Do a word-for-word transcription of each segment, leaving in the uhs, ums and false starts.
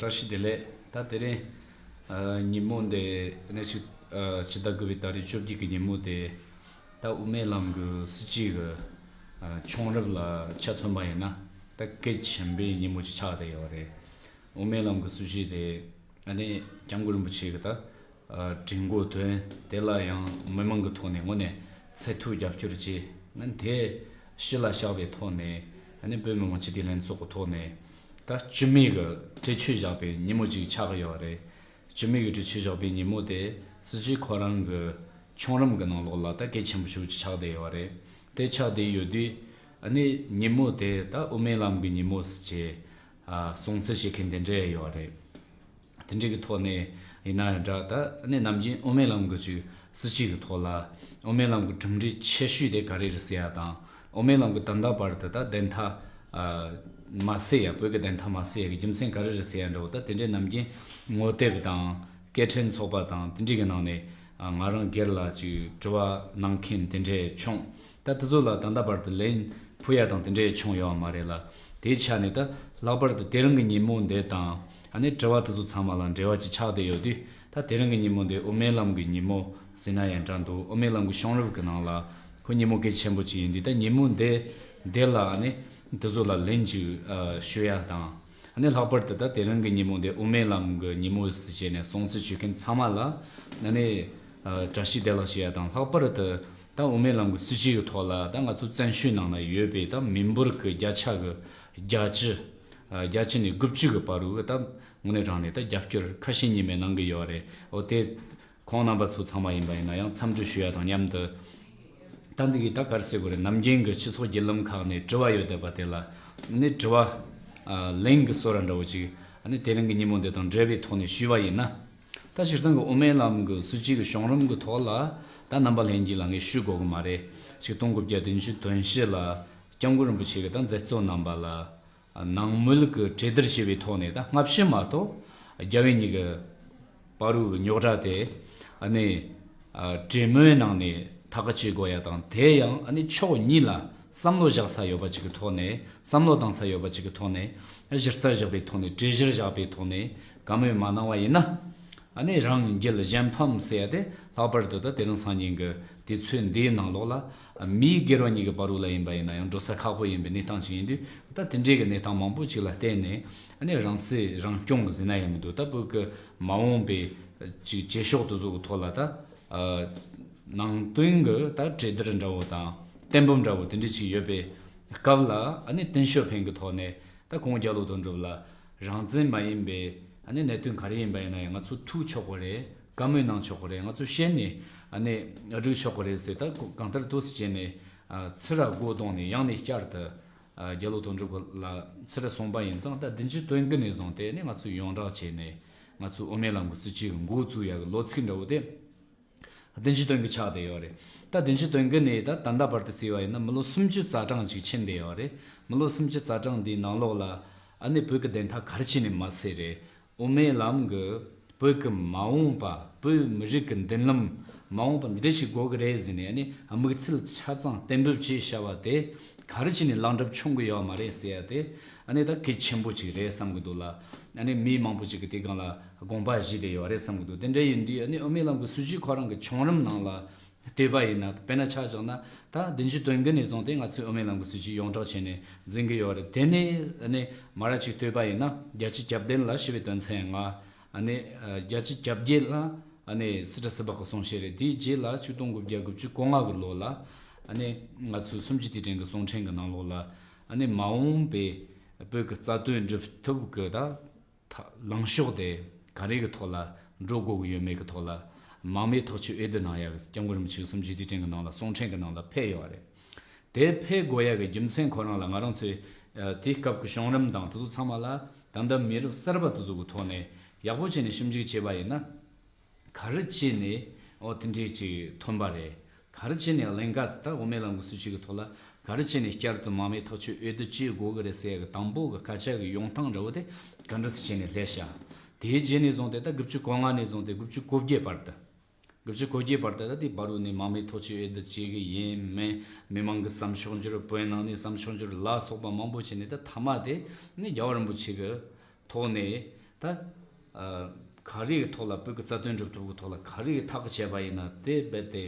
བཀྲ་ཤིས་བདེ་ལེགས། ད་དེ་རིང་ཨ་ཉིན་མོ་འདི་ནས་ཕྱི་ཨ་ཕྱི་ཟླ་དགུ་པའི་ཏ་རིག་བཅོ་བརྒྱད་ཀྱི་ཉིན་མོ་དེ། ད་དབུ་མའི་ལམ་གྱི་སྲིད་བྱུས་ཀྱི་ཨ་བྱུང་རབས་ལ་ཆ་མཚོན་པ་ཡིན་ན། ད་གལ་ཆེན་པོའི་ཉིན་མོ་ཅིག་ཆགས་བསྡད་ཡོད་རེད། དབུ་མའི་ལམ་གྱི་སྲིད་བྱུས་དེ་ཨ་ནི་སྐྱབས་མགོན་རིན་པོ་ཆེ་གི་ད་ཨ་དྲན་སྐུལ་དོན་དེ་ལ་ཡང་མི་མང་གི་ཐོག་ནས་དངོས་གནས་ཚད་མཐོའི་རྒྱབ་སྐྱོར་བྱས། ཨ་ནི་དེ་གཞི་ལ་བཞག་པའི་ཐོག་ནས། ཨ་ནི་བོད་མི་མང་སྤྱི་འཐུས་ལྷན་ཚོགས་ཀྱི་ཐོག་ནས་ད་སྤྱི་མོས་ཀྱི་གྲོས་ཆོད་བཞག་པའི་ཉིན་མོ་ཅིག་ཆགས་ཀྱི་ཡོད་རེད། སྤྱི་མོས་ཀྱི་གྲོས་ཆོད་བཞག་པའི་ཉིན་མོ་དེ་སྲིད་བྱུས་ཁོ་རང་གི་བྱུང་རིམ་གྱི་ནང་ལོགས་ལ་ད་གལ་ཆེན་པོ་ཞེ་པོ་ཅིག་ཆགས་བསྡད་ཡོད་རེད། དེ་ཆགས་བསྡད་ཡོད་དུས། ཨ་ནི་ཉིན་མོ་དེ་ད་དབུ་མའི་ལམ་གྱི་ཉིན་མོ་ཟེར་བྱས་ཨ་སྲུང་བརྩི་བྱེད་མཁན་དེ་འདྲ་ཡོད་རེད། དེ་འདྲའི་གི་ཐོག་ནས་ཡིན་ན་ཡང་འདྲ། ད་ཨ་ནི་ནམ་རྒྱུན་དབུ་མའི་ལམ་གྱི་ཅིག་སྲིད་བྱུས་ཀྱི་ཐོག་ལ་དབུ་མའི་ལམ་གྱི་གྲུབ་འབྲས་ཆེ་ཤོས་དེ་ག་རེ་རེད་ཟེར་ཡ་དང་། དབུ་མའི་ལམ་གྱི་ད་ལྟ་བར་དུ་ད་བདེན་མཐའ་ཨ་མ་གསལ་ཡ། བོད་ཀྱི་བདེན་མཐའ་མ་གསལ་ཡ་གི་རྒྱུ་མཚན་ག་རེ་རེད་ཟེར་ཡ་འདྲ་བོ། ད་དེ་འདྲའི་ནམ་རྒྱུན་ངོ་དེབ་དང་སྐད་འཕྲིན་ཚོགས་པ་དང་དེ་འདྲའི་གི་ནང་ནས་ཨ་ང་རང་སྒེར་ལ་ཅིག་དྲི་བ་གནང་མཁན་དེ་འདྲས་བྱུང་། ད་དེ་ཚོ་ལ་ད་ལྟ་བར་དུ་ལན་ཕུལ་ཡ་དང་དེ་འདྲས་བྱུང་ཡོད་མ་རེད་ལ། དེའི་ཆ་ནས་ད་ལྷག་པར་དུ་དེ་རིང་གི་ཉིན་མོ་འདི་དང་ཨ་ནི་དྲི་བ་དེ་ཚོ་ཚང་མ་ལ་འབྲེལ་བ་ཅིག་ཆགས་བསྡད་ཡོད་དུས། ད་དེ་རིང་གི་ཉིན་མོ་འདི་དབུ་མའི་ལམ་གྱི་ཉིན་མོ་ཟེར་ན་ཡང་འདྲ་འདུག། དབུ་མའི་ལམ་གྱི་བྱུང་རབས་ཀྱི་ནང་ལ་ཁོ་ཉིན་མོ་གལ་ཆེན་པོ་ཅིག་ཡིན་དུས། ད་ཉིན་མོ་འདི་འདི་ལ་ཨ་ནི་དེ་ཚོ་ལ་ལན་ཅིག་ཨ་ཞུ་ཡ་དང་། ཨ་ནི་ལྷག་པར་དུ་ད་དེ་རིང་གི་ཉིན་མོ་འདི་དབུ་མའི་ལམ་གྱི་ཉིན་མོ་ཟེར་བྱས་ནས་སྲུང་བརྩི་ཞུ་མཁན་ཚང་མ་ལ་ཨ་ནི་ཨ་བཀྲ་ཤིས་བདེ་ལེགས་ཞུ་ཡ་དང་། ལྷག་པར་དུ་ད་དབུ་མའི་ལམ་གྱི་སྲིད་བྱུས་ཀྱི་ཐོག་ལ་ད་ང་ཚོ་བཙན་བྱོལ་ནང་ལ་ཡོད་པའི་ད་མི་འབོར་གྱི་བརྒྱ་ཆ་གི་བརྒྱད་ཅུ། ཨ་བརྒྱད་ཅུ་ནས་དགུ་བཅུ་གི་བར་དུ་ད་དངོས་གནས་དྲང་གནས་ད་རྒྱབ་སྐྱོར་ཁ་ཞེ་གཉིས་མེད་གནང་གི་ཡོད་རེད། འོ་དེ་ཁོང་རྣམ་པ་ཚོ་ཚང་མ་ཡིན་པ་ཡིན་ན་ཡང་འཚམས་འདྲི་ཞུ་ཡ་དང་མཉམ་དུ། ད་འདི་གི་ད་ག་རེ་ཟེར་དགོས་རེད། ནམ་རྒྱུན་གྱི་སྤྱི་ཚོགས་བརྒྱུད་ལམ་ཁག་ནས་དྲི་བ་ཡོད་བསྡད་པ་དེ་ལ་ནི་དྲི་བ་ཨ་ལན་གྱི་བཟོ་འདྲ་འདྲ་བོ་ཅིག་ཨ་ནི་དེ་རིང་གི་ཉིན་མོ་འདི་དང་འབྲེལ་བའི་ཐོག་ནས་ཞུས་པ་ཡིན་ན། ད་སྤྱིར་བཏང་གི་དབུ་མའི་ལམ་གྱི་སྲིད་བྱུས་ཀྱི་བྱུང་རིམ་གྱི་ཐོག་ལ་ད་རྣམ་པ་ལྷན་རྒྱས་ལ་ངས་ཞུ་དགོས་ཀྱི་མ་རེད། ཆིག་སྟོང་དགུ་བརྒྱ་བདུན་ཅུ་དོན་བཞི་ལ་སྐྱབས་མགོན་རིན་པོ་ཆེ་གིས་ད་མཛད་གཙོ་རྣམ་པ་ལ་ནང་མོལ་གྱི་གྲོས་བསྡུར་བྱས་པའི་ཐོག་ནས། ད་སྔ་ཕྱི་མ་གཏོགས་རྒྱ་བོད་གཉིས་ཀྱི་བར་དུ་རྙོག་དྲ་དེ་ཨ་ནི་ཨ་གྲོས་མོལ་ནང་ནས་ཐག་གཅོད་དགོས་ཡ་དང་། དེ་ཡང་ཨ་ནི་ཕྱོགས་གཉིས་ལ་བསམ་བློ་བཞག་ས་ཡོད་པ་ཅིག་གི་ཐོག་ནས། བསམ་བློ་བཏང་ས་ཡོད་པ་ཅིག་གི་ཐོག་ནས། གཞི་རྩ་བཞག་པའི་ཐོག་ནས། གྲོས་གཞིར་བཞག་པའི་ཐོག་ནས་བཀའ་མོལ་མ་གནང་བ་ཡིན་ན། ཨ་ནི་རང་རྒྱལ་གཞན་ཕམ་ཟེར་ཡ་དེ་ལྷག་པར་དུ་ད་དེ་རིང་སང་ཉིན་གྱི་དུས་ཚོད་འདིའི་ནང་ལོགས་ལ་མིའི་སྒེར་བ་གཉིས་ཀྱི་བར་དུ་ལ་ཡིན་པ་ཡིན་ན་ཡང་འགྲོ་ས་ཁག་པོ་ཡིན་པའི་གནས་སྟངས་ཅིག་ཡིན་དུས། ད་དེ་འདྲའི་གི་གནས་སྟངས་མང་པོ་ཅིག་ལ་བརྟེན་ནས་ཨ་ནི་རང་སྲིད་རང་སྐྱོང་གི་ཟེར་ན་ཡང་མི་འདུག། ད་བོད་ཀྱི་མ་འོངས་པའི་ཅིག་བྱེད་ཕྱོགས་དེ་ཚོ་གི་ཐོག་ལ་ད་ཨ་ནང་དོན་གྱི་ད་གྲོས་བསྡུར་འདྲ་བོ་དང་གཏན་འབེབས་འདྲ་བོ་དེ་འདྲ་ཅིག་ཡོད་པའི་སྐབས་ལ། ཨ་ནི་ཏེང་ཞའོ་ཕིང་གི་ཐོག་ནས་ད་ཁོང་རྒྱ་ལོ་དོན་གྲུབ་ལ་རང་བཙན་མ་ཡིན་པའི་ཨ་ནི་གནད་དོན་ག་རེ་ཡིན་པ་ཡིན་ན་ཡང་ང་ཚོ་ཐུག་ཆོག་གི་རེད། བཀའ་མོལ་གནང་ཆོག་གི་རེད། ང་ཚོ་བཤད་ནས་ཨ་ནི་སྒྲུག་ཆོག་གི་རེད་ཟེར། ད་གང་ལྟར་དུ་ཟེར་བྱས་ནས་ཨ་ཚུར་ར་སྒོ་བརྡུངས་ནས་ཡང་ནས་བསྐྱར་དུ་ཨ་རྒྱ་ལོ་དོན་གྲུབ་ལ་ཚུར་ར་གསུངས་པ་ཡིན་ཙང་། ད་བདུན་ཅུ་དོན་དགུ་ནས་བཟུང་སྟེ་ནི་ང་ཚོ་ཡོངས་གྲགས་བྱས་ནས་ང་ཚོ་དབུ་མའི་ལམ་གྱི་སྲིད་བྱུས་ཀྱི་འགོ་བཙུགས་ཡ་གི་ལོ་ཚིགས་འདྲ་བོ་དེ། བདུན་ཅུ་དོན་དགུ་ཆགས་བསྡད་ཡོད་རེད། ད་བདུན་ཅུ་དོན་དགུ་ནས་ད་ད་ལྟ་བར་དུ་བརྩིས་པ་ཡིན་ན་མི་ལོ་སུམ་ཅུ་རྩ་གྲངས་ཅིག་ཕྱིན་བསྡད་ཡོད་རེད། མི་ལོ་སུམ་ཅུ་རྩ་གྲངས་འདིའི་ནང་ལོགས་ལ་ཨ་ནི་བོད་ཀྱི་བདེན་མཐའ་ག་རེ་བྱས་ནས་མ་སེལ་རེད། དབུ་མའི་ལམ་གྱིས་བོད་ཀྱི་མ་འོངས་པ། བོད་མི་རིགས་ཀྱི་མདུན་ལམ་མ་འོངས་པ་འདི་འདྲ་ཞིག་དགོས་ཀྱི་རེད་ཟེར་ནས་ཨ་ནི་དམིགས་ཚད་ཆ་ཚང་གཏན་འབེབས་བྱས་བཞག་པ་དེ་ག་རེ་བྱས་ནས་ལག་འགྲུབ་བྱུང་གི་ཡོད་མ་རེད་ཟེར་ཡ་དེ་ཨ་ནི་ད་གལ་ཆེན་པོ་ཅིག་རེད་བསམ་གྱི་འདུག་ལ། ཨ་ནི་མི་མང་པོ་ཅིག་གིས་དེ་སྒང་ལ་དགོངས་པ་བཞེས་བསྡད་ཡོད་རེད་བསམ་གྱི་འདུག། དེ་འདྲ་ཡིན་དུས་ཨ་ནི་དབུ་མའི་ལམ་གྱི་སྲིད་བྱུས་ཁོ་རང་གི་བྱུང་རིམ་ནང་ལ་བལྟས་པ་ཡིན་ན། དཔེར་ན་ཆ་བཞག་ན་ད་བདུན་ཅུ་དོན་དགུ་ནས་བཟུང་སྟེ་ང་ཚོས་དབུ་མའི་ལམ་གྱི་སྲིད་བྱུས་ཡོངས་གྲགས་བྱས་ནས་འཛིན་གྱི་ཡོད་རེད། དེ་ནས་ཨ་ནི་མར་ཅིག་བལྟས་པ་ཡིན་ན། རྒྱལ་སྤྱིའི་ཁྱབ་གདལ་ལ་ཞི་བའི་དོན་ཚན་ལྔ། ཨ་ནི་ཨ་རྒྱལ་སྤྱིའི་ཁྱབ་གདལ་ལ་ཨ་ནི་སྲིད་ཁྲི་སུ་འབག་གི་གསུང་བཤད་རེད། དེའི་རྗེས་ལ་ཆིག་སྟོང་དགུ་བརྒྱ་དགུ་བཅུ་གོ་ལྔ་གི་ལོ་ལ་ཨ་ནི་ང་ཚོའི་གསུམ་བཅུའི་དུས་དྲན་གྱི་གསུང་འཕྲིན་གྱི་ནང་ལོགས་ལ་ཨ་ནི་མ་འོངས་པའི་བོད་ཀྱི་རྩ་དོན་སྒྲུབ་ཐབས་ཀྱི་ད་ཐ་ལངས་ཕྱོགས་དེ་ག་རེ་གི་ཐོག་ལ་འགྲོ་དགོས་ཀྱི་ཡོད་མེད་ཀྱི་ཐོག་ལ་མང་མོས་ཐག་གཅོད་འོས་བསྡུ་གནང་ཡག་གི་སྐྱབས་མགོན་རིན་པོ་ཆེ་གི་གསུམ་བཅུའི་དུས་དྲན་གྱི་ནང་ལ་གསུང་འཕྲིན་གྱི་ནང་ལ་ཕེབས་ཡོད་རེད། དེ་ཕེབས་དགོས་ཡག་གི་རྒྱུ་མཚན་ཁོ་རང་ལ་ང་རང་ཚོས་ཨ་དེའི་སྐབས་ཀྱི་བྱུང་རིམ་དང་དེ་ཚོ་ཚང་མ་ལ་ད་ལྟ་མི་རབས་གསར་པ་དེ་ཚོ་གི་ཐོག་ནས་ཡག་པོ་བྱས་ནས་ཞིབ་འཇུག་བྱས་པ་ཡིན་ན། ག་རེ་བྱས་ནས་འོ་དེ་འདྲའི་ཅིག་ཐོན་པ་རེད། ག་རེ་བྱས་ནས་ལན་འགའ་ད་དབུ་མའི་ལམ་གྱི་སྲིད་བྱུས་ཀྱི་ཐོག་ལ་ག་རེ་བྱས་ནས་བསྐྱར་དུ་མང་མོས་ཐག་གཅོད་འོས་བསྡུ་བྱེད་དགོས་ཀྱི་རེད་ཟེར་ཡ་གི་དང་པོ་གི་སྐད་ཆ་གི་ཡོང་སྟངས་འདྲ་བོ་དེ་ག་འདྲ་སེ་བྱས་ནས་སླེབས་ཤག། དེའི་རྗེས་ནས་བཟུང་སྟེ་ད་དགུ་བཅུ་གོ་ལྔ་ནས་བཟུང་སྟེ་དགུ་བཅུ་གོ་བརྒྱད་བར་དུ། དགུ་བཅུ་གོ་བརྒྱད་བར་དུ་ད་དེ་བར་དུ་ནས་མང་མོས་ཐག་གཅོད་འོས་བསྡུ་བྱེད་ཀྱི་ཡིན་མིན། མི་མང་གི་བསམ་ཕྱོགས་འགྱུར། བོད་ནང་ནས་བསམ་ཕྱོགས་འགྱུར་ལ་སོགས་པ་མང་པོ་བྱས་ནས། ད་མཐའ་མ་དེ་ནི་རྒྱལ་བ་རིན་པོ་ཆེ་གི་ཐོག་ནས་ ད་ཨ་ག་རེ་གི་ཐོག་ལ་བོད་ཀྱི་རྩ་དོན་སྒྲུབ་ཐབས་ཀྱི་ཐོག་ལ་ག་རེ་གི་ཐག་བཅད་པ་ཡིན་ན་དེ་རྦད་དེ་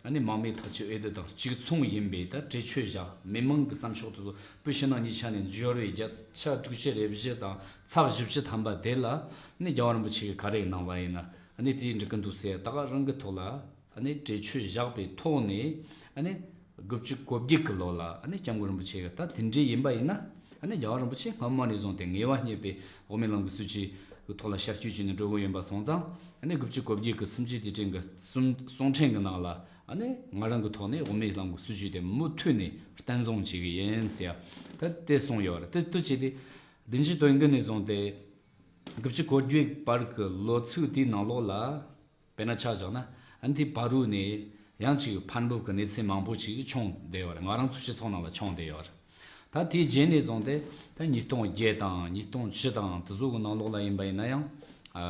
ཨ་ནི་དམག་མིའི་ཐག་གཅོད་འོས་བསྡུ་དང་གཅིག་མཚུངས་ཡིན་པའི་ད་གྲོས་ཆོད་བཞག་མི་མང་གི་བསམ་ཕྱོགས་དེ་ཚོ་བོད་ཕྱི་ནང་གཉིས་ཆ་ནས་འབྱོར་བའི་བརྒྱ་ཆ་དྲུག་ཅུ་རེ་བཞི་དང་ཚེག་བཞི་བཅུ་ཐམ་པ་དེ་ལ་ནི་རྒྱལ་བ་རིན་པོ་ཆེ་གིས་ག་རེ་གནང་བ་ཡིན་ན་ཨ་ནི་དེའི་འགྲིག་གི་འདུག་ཟེར། ད་ག་རང་གི་ཐོག་ལ་ཨ་ནི་གྲོས་ཆོད་བཞག་པའི་ཐོག་ནས་ཨ་ནི་དགུ་བཅུ་གོ་བརྒྱད་ཀྱི་ལོ་ལ་ཨ་ནི་སྐྱབས་མགོན་རིན་པོ་ཆེ་གིས་ད་དེ་འདྲའི་ཡིན་པ་ཡིན་ན་ཨ་ནི་རྒྱལ་བ་རིན་པོ་ཆེ་སྔ་མ་ནས་བཟུང་སྟེ་ངེས་པ་རྙེད་པའི་དབུ་མའི་ལམ་གྱི་སྲིད་བྱུས་ཀྱི་ཐོག་ལ་ཤར་སྐྱོད་བྱས་ནས་འགྲོ་གི་ཡིན་པ་སོང་ཙང་ཨ་ནི་དགུ་བཅུ་གོ་བརྒྱད་ཀྱི་གསུམ་བཅུའི་དུས་དྲན་གྱི་གསུང་གསུང་འཕྲིན་གྱི་ནང་ལ་ཨ་ནི་ང་རང་གི་ཐོག་ནས་དབུ་མའི་ལམ་གྱི་སྲིད་བྱུས་དེ་མུ་མཐུད་ནས་བརྟན་བཟུང་བྱེད་ཀྱི་ཡིན་ཟེར་ཡ་ད་དེ་གསུངས་ཡོད་རེད། དེ་དུ་བྱས་ཏེ་བདུན་ཅུ་དོན་དགུ་ནས་བཟུང་སྟེ་དགུ་བཅུ་གོ་བརྒྱད་བར་གྱི་ལོ་ཚིགས་དེའི་ནང་ལོགས་ལ། དཔེར་ན་ཆ་བཞག་ན་ཨ་ནི་དེའི་བར་རུ་ནས་ཡང་ཅིག་ཕན་འབུབ་ཀྱི་གནས་ཚུལ་མང་པོ་ཅིག་བྱུང་བསྡད་ཡོད་རེད། ང་རང་ཚོའི་སྤྱི་ཚོགས་ནང་ལ་བྱུང་བསྡད་ཡོད་རེད། ད་དེའི་རྗེས་ནས་བཟུང་སྟེ་ད་ཉིས་སྟོང་བརྒྱད་དང་ཉིས་སྟོང་བཅུ་དང་དེ་ཚོ་གི་ནང་ལོགས་ལ་ཡིན་པ་ཡིན་ན་ཡང་ཨ་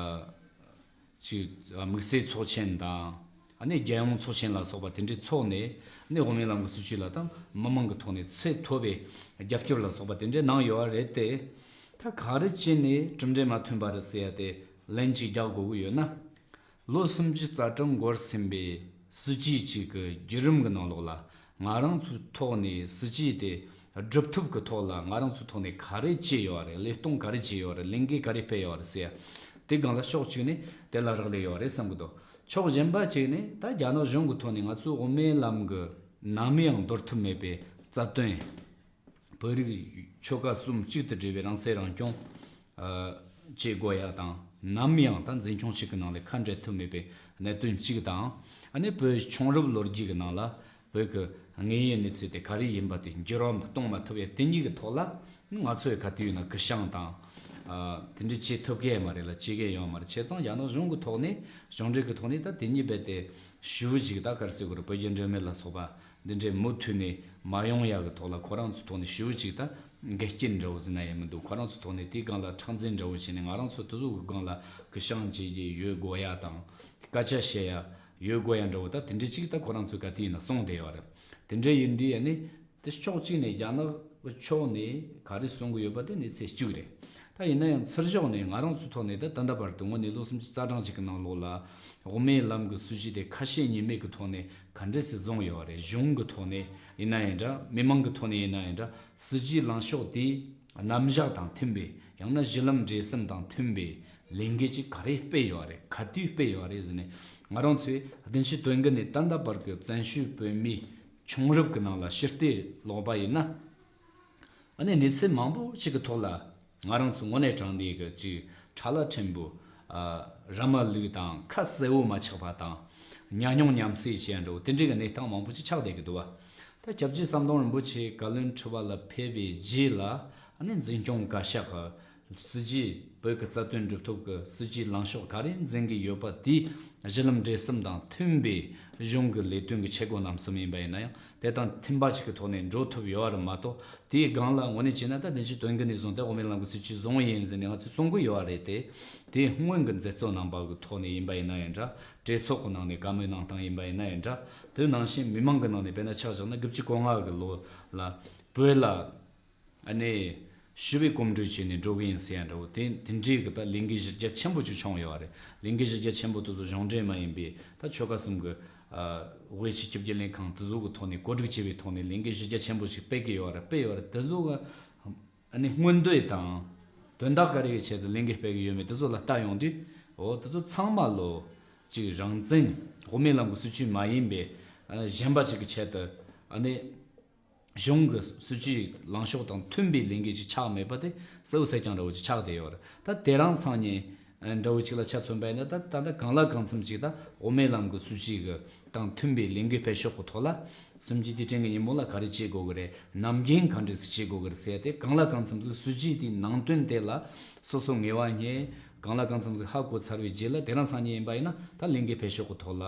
ཅིག་དམིགས་བསལ་ཚོགས་ཆེན་དང་ཨ་ནི་རྒྱལ་ཡོངས་ཚོགས་ཆེན་ལ་སོགས་པ་དེ་འདྲའི་ཚོགས་ནས་ཨ་ནི་དབུ་མའི་ལམ་གྱི་སྲིད་བྱུས་ལ་ད་མི་མང་གི་ཐོག་ནས་ཚད་མཐོ་བའི་རྒྱབ་སྐྱོར་ལ་སོགས་པ་དེ་འདྲའི་གནང་ཡོད་རེད་དེ། ད་ག་རེ་བྱས་ནས་གྲུབ་འབྲས་མ་ཐོན་པ་རེད་ཟེར་ཡ་དེ་ལན་ཅིག་རྒྱག་དགོས་ཀྱི་ཡོད་ན། ལོ་སུམ་ཅུ་རྩ་གྲངས་འགོར་ཟིན་པའི་སྲིད་བྱུས་གཅིག་གི་བརྒྱུད་རིམ་གྱི་ནང་ལོགས་ལ་ང་རང་ཚོའི་ཐོག་ནས་སྲིད་བྱུས་དེ་སྒྲུབ་ཐབས་ཀྱི་ཐོག་ལ་ང་རང་ཚོའི་ཐོག་ནས་ག་རེ་བྱས་ཡོད་རེད། ལས་སྟངས་ག་རེ་བྱས་ཡོད་རེད། ལས་འགུལ་ག་རེ་སྤེལ་ཡོད་རེད་ཟེར་ཡ་དེ་སྒང་ལ་ཕྱོགས་གཅིག་ནས་དེ་ལ་རག་ལས་ཡོད་རེད་བསམ་གྱི་འདུག་ཕྱོགས་གཞན་པ་གཅིག་ནས་ད་རྒྱ་ནག་གཞུང་གི་ཐོག་ནས་ང་ཚོའི་དབུ་མའི་ལམ་གྱི་ནམ་ཡང་འདོར་ཐབས་མེད་པའི་རྩ་དོན། བོད་རིགས་ཆོལ་ཁ་གསུམ་གཅིག་ཏུ་སྒྲིལ་བའི་རང་སྲིད་རང་སྐྱོང་ཨ་བྱེད་དགོས་ཡ་དང་། ནམ་ཡང་ད་འཛིན་སྐྱོང་གཅིག་གི་ནང་ལས་ཁ་འབྲལ་ཐབས་མེད་པའི་གནད་དོན་གཅིག་དང་། ཨ་ནི་བོད་ཆུང་རབས་ལོ་རྒྱུས་ཀྱི་ནང་ལ་བོད་ཀྱི་དངོས་ཡོད་གནས་ཚུལ་དེ་ག་རེ་ཡིན་པ་དེ་འགྱུར་བ་གཏོང་མ་ཐུབ་ཡ་དེ་གཉིས་ཀྱི་ཐོག་ལ་ང་ཚོས་ག་དུས་ཡིན་ན་སྐུལ་བསྲང་དང་ཨ་དེ་འདྲ་བྱེད་ཐུབ་ཀྱི་མ་རེད་ལ་བྱེད་ཀྱི་ཡོད་མ་རེད། བྱས་ཙང་རྒྱ་ནག་གཞུང་གི་ཐོག་ནས་གཞུང་འབྲེལ་གྱི་ཐོག་ནས་ད་དེ་གཉིས་རྦད་དེ་ཞུ་བ་ཞིག་ད་ག་རེ་ཟེར་དགོས་རེད། བོད་རྒྱུ་འབྲེལ་མོལ་ལ་སོགས་པ། འདི་འདྲའི་མུ་མཐུད་ནས་མ་ཡོང་ཡག་གི་ཐོག་ལ་ཁོ་རང་ཚོའི་ཐོག་ནས་ཞུ་བ་ཅིག་དང་འགལ་རྐྱེན་འདྲ་བོ་ཟེར་ན་ཡང་མི་འདུག་ཁོ་རང་ཚོའི་ཐོག་ནས་དེའི་སྒང་ལ་མཁྲེགས་འཛིན་འདྲ་བོ་བྱས་ནས་ང་རང་ཚོ་དེ་ཚོ་གི་སྒང་ལ་སྐུལ་བསྲང་བྱེད་ཀྱི་ཡོད་དགོས་ཡ་དང་སྐད་ཆ་བཤད་ཡ་ཡོད་དགོས་ཡ་འདྲ་བོ་ད་དེ་འདྲའི་ཅིག་ད་ཁོ་རང་ཚོས་ག་དུས་ཡིན་ན་གསུངས་བསྡད་ཡོད་རེད། དེ་འདྲ་ཡིན་དུས་ཡ་ནི་དེ་ཕྱོགས་གཅིག་ནས་རྒྱ་ནག་གི་ཕྱོགས་ནས་ག་རེ་གསུང་གི་ཡོད་པ་དེ་གནས་ཚུལ་གཅིག་རེད། ད་ཡིན་ན་ཡང་ཚུར་ཕྱོགས་ནས་ང་རང་ཚོའི་ཐོག་ནས་ད་ད་ལྟ་བར་དུ་དངོས་གནས་ལོ་སུམ་ཅུ་རྩ་གྲངས་ཅིག་གི་ནང་ལོགས་ལ་དབུ་མའི་ལམ་གྱི་སྲིད་བྱུས་དེ་ཁ་ཞེ་གཉིས་མེད་ཀྱི་ཐོག་ནས་ག་འདྲས་སེ་བཟུང་ཡོད་རེད། གཞུང་གི་ཐོག་ནས་ཡིན་ན་ཡང་འདྲ། མི་མང་གི་ཐོག་ནས་ཡིན་ན་ཡང་འདྲ། སྲིད་བྱུས་ལངས་ཕྱོགས་དེའི་རྣམ་གཞག་དང་མཐུན་པའི་ཡང་ན་གཞི་ལམ་འབྲས་གསུམ་དང་མཐུན་པའི་ལས་འགུལ་ཅིག་ག་རེ་སྤེལ་ཡོད་རེད། ག་དུས་སྤེལ་ཡོད་རེད་ཟེར་ནས་ང་རང་ཚོས་བདུན་ཅུ་དོན་དགུ་ནས་ད་ལྟ་བར་གྱི་བཙན་བྱོལ་བོད་མིའི་བྱུང་རབས་ཀྱི་ནང་ལ་ཕྱིར་བལྟས་ལོག་པ་ཡིན་ན། ཨ་ནི་གནས་ཚུལ་མང་པོ་ཅིག་གི་ཐོག་ལ་ང་རང་ཚོ་དངོས་གནས་དྲང་གནས་ཀྱི་ཅིག་ཁྲ་ལ་ཕྲན་བུ་ཨ་ར་མ་ལུག་དང་ཁ་གསལ་བོ་མ་ཆགས་པ་དང་ཉམས་མྱོང་མཉམ་བསྲེས་བྱས་འགྲོ་དེ་འདྲའི་གི་གནས་སྟངས་མང་པོ་ཅིག་ཆགས་བསྡད་ཀྱི་འདུག་བ། ད་སྐྱབས་རྗེ་ཟམ་གདོང་རིན་པོ་ཆེ་བཀའ་བློན་ཁྲི་པ་ལ་ཕེབས་པའི་རྗེས་ལ་ཨ་ནི་འཛིན་སྐྱོང་བཀའ་ཤག་གི་སྲིད་བྱུས་བོད་ཀྱི་རྩ་དོན་སྒྲུབ་ཐབས་ཀྱི་སྲིད་བྱུས་ལངས་ཕྱོགས་ག་རེ་འཛིན་གྱི་ཡོད་པ་དེ་གཞི་ལམ་འབྲས་གསུམ་དང་མཐུན་པའི་གཞུང་གི་ལས་དོན་གྱི་བྱེད་སྒོ་རྣམ་གསུམ་ཡིན་པ་ཡིན་ན་ཡང་དེ་དང་མཐུན་པ་ཞིག་གི་ཐོག་ནས་འགྲོ་ཐུབ་ཡོད་རེད་མ་གཏོགས། དེའི་སྒང་ལ་དངོས་གནས་བྱས་ན་ད་བདུན་ཅུ་དོན་དགུ་ནས་བཟུང་སྟེ་དབུ་མའི་ལམ་གྱི་སྲིད་བྱུས་བཟུང་ཡིན་ཟེར་ནས་ང་ཚོས་གསུང་གི་ཡོད་རེད་དེ། དེ་སྔོན་གྱི་མཛད་གཙོ་རྣམ་པ་གི་ཐོག་ནས་ཡིན་པ་ཡིན་ན་ཡང་འདྲ། གྲོས་ཚོགས་ཀྱི་ནང་ནས་བཀའ་མོལ་གནང་སྟངས་ཡིན་པ་ཡིན་ན་ཡང་འདྲ། དེ་ནང་བཞིན་མི་མང་གི་ནང་ནས་དཔེར་ན་ཆ་བཞག་ན་དགུ་བཅུ་གོ་ལྔ་གི་ལོ་ལ་བོད་ལ་ཨ་ནི་ཞི་བའི་གོམ་བགྲོད་བྱས་ནས་འགྲོ་གི་ཡིན་ཟེར་ཡ་འདྲ་བོ་དེ་དེ་འདྲའི་གི་ད་ལས་འགུལ་གཞི་རྒྱ་ཆེན་པོ་ཅིག་བྱུང་ཡོད་རེད། ལས་འགུལ་གཞི་རྒྱ་ཆེན་པོ་དེ་ཚོ་གཞུང་འབྲེལ་མ་ཡིན་པའི་ད་ཆོལ་ཁ་གསུམ་གི་ཨ་དབུས་སྤྱི་ཁྱབ་བརྗེ་ལེན་ཁང་དེ་ཚོ་གི་ཐོག་ནས་གོ་སྒྲིག་བྱས་པའི་ཐོག་ནས་ལས་འགུལ་གཞི་རྒྱ་ཆེན་པོ་ཞིག་སྤེལ་གི་ཡོད་རེད། སྤེལ་ཡོད་རེད། དེ་ཚོ་གི་ཨ་ནི་མངོན་འདོད་དང་དོན་དག་ག་རེ་ཡི་ཆེད་དུ་ལས་འགུལ་སྤེལ་གི་ཡོད་མེད་དེ་ཚོ་ལ་ལྟ་ཡོང་དུས། འོ་དེ་ཚོ་ཚང་མ་ལོ་ཅིག་རང་བཙན་དབུ་མའི་ལམ་གྱི་སྲིད་བྱུས་མ་ཡིན་པའི་ཨ་གཞན་པ་ཅིག་གི་ཆེད་དུ་ཨ་ནི་གཞུང་གི་སྲིད་བྱུས་ལངས་ཕྱོགས་དང་མཐུན་པའི་ལས་འགུལ་ཅིག་ཆགས་མེད་པ་དེ་གསལ་བོ་གསལ་རྐྱང་འདྲ་བོ་ཅིག་ཆགས་བསྡད་ཡོད་རེད། ད་དེ་རིང་སང་ཉིན་འདྲ་བོ་ཅིག་ལ་ཆ་མཚོན་པ་ཡིན་ན་ད་ད་ལྟ་གང་ལ་གང་འཚམ་ཅིག་ད་དབུ་མའི་ལམ་གྱི་སྲིད་བྱུས་ཀྱི་དང་མཐུན་པའི་ལས་འགུལ་སྤེལ་ཕྱོགས་ཀྱི་ཐོག་ལ། གསུམ་བཅུའི་དུས་དྲན་གྱི་ཉིན་མོ་ལ་ག་རེ་བྱེད་དགོས་ཀྱི་རེད། ནམ་རྒྱུན་གང་འདྲ་སེ་བྱེད་དགོས་ཀྱི་རེད་ཟེར་ཏེ་གང་ལ་གང་འཚམ་ཟིག་སྲིད་བྱུས་དེའི་ནང་དོན་དེ་ལ་སོ་སོ་ངེས་པ་རྙེད། གང་ལ་གང་འཚམ་ཟིག་ཧ་གོ་ཚར་བའི་རྗེས་ལ་དེ་རིང་སང་ཉིན་ཡིན་པ་ཡིན་ན་ད་ལས་འགུལ་སྤེལ་ཕྱོགས་ཀྱི་ཐོག་ལ་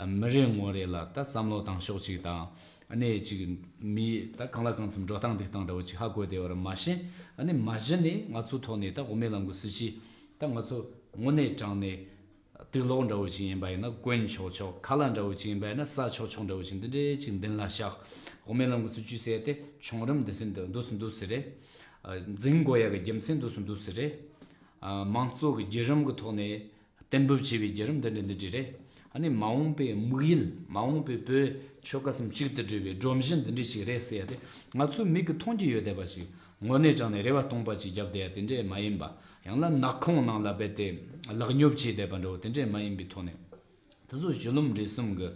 མི་རེ་ངོ་རེ་ལ་ད་བསམ་བློ་བཏང་ཕྱོགས་ཅིག་དང་། ཨ་ནེ་ཅིག་མི་ད་གང་ལ་གང་འཚམ་འགྲོ་སྟངས་འདུག་སྟངས་འདྲ་བོ་ཅིག་ཧ་གོ་བསྡད་ཡོད་རེད། མ་གཞི་ཨ་ནེ་མ་གཞི་ནས་ང་ཚོའི་ཐོག་ནས་ད་དབུ་མའི་ལམ་གྱི་སྲིད་བྱུས་ད་ང་ཚོ་དངོས་གནས་དྲང་གནས། དུག་ལོག་འདྲ་བོ་ཅིག་ཡིན་པ་ཡིན་ན་གོན་ཆོག་ཆོག་ཁ་ལག་འདྲ་བོ་ཅིག་ཡིན་པ་ཡིན་ན་ཟ་ཆོག་ཆོག་འདྲ་བོ་ཅིག་འདི་འདྲའི་ཅིག་མདུན་ལ་བཞག་དབུ་མའི་ལམ་གྱི་སྲིད་བྱུས་ཟེར་ཏེ་ཆུང་རིམ་འདི་སྲིད་འདི་འདུག་སུ་འདུག་སུ་རེད། ཨ་འཛིན་དགོས་ཡ་གི་རྒྱུ་མཚན་འདུག་སུ་འདུག་སུ་རེད། ཨ་དམངས་གཙོ་གི་བརྒྱུད་རིམ་གྱི་ཐོག་ནས་གཏན་འབེབས་བྱས་པའི་བརྒྱུད་རིམ་འདི་འདྲ་འདི་འདྲ་རེད། ཨ་ནི་མ་འོངས་པའི་དམིགས་ཡུལ། མ་འོངས་པའི་བོད་ཆོལ་ཁ་གསུམ་གཅིག་ཏུ་སྒྲིལ་བའི་སྒྲོམ་གཞི་འདི་འདྲ་ཞིག་རེད་ཟེར་ཡ་དེ་ང་ཚོའི་མིག་གིས་མཐོང་རྒྱུ་ཡོད་བསྡད་པ་ཞིག་དངོས་གནས་དྲང་ནས་རེ་བ་སྟོང་པ་ཅིག་བརྒྱབ་བསྡད་ཡ་དེ་འདྲས་མ་ཡིན་པ། ཡང་ན་ནག་ཁུང་ནང་ལ་རྦད་དེ་ལག་ཉོབ་བྱས་བསྡད་པ་འདྲ་བོ་དེ་འདྲས་མ་ཡིན་པའི་ཐོག་ནས། དེ་ཚོ་གཞི་ལམ་འབྲས་གསུམ་གྱི་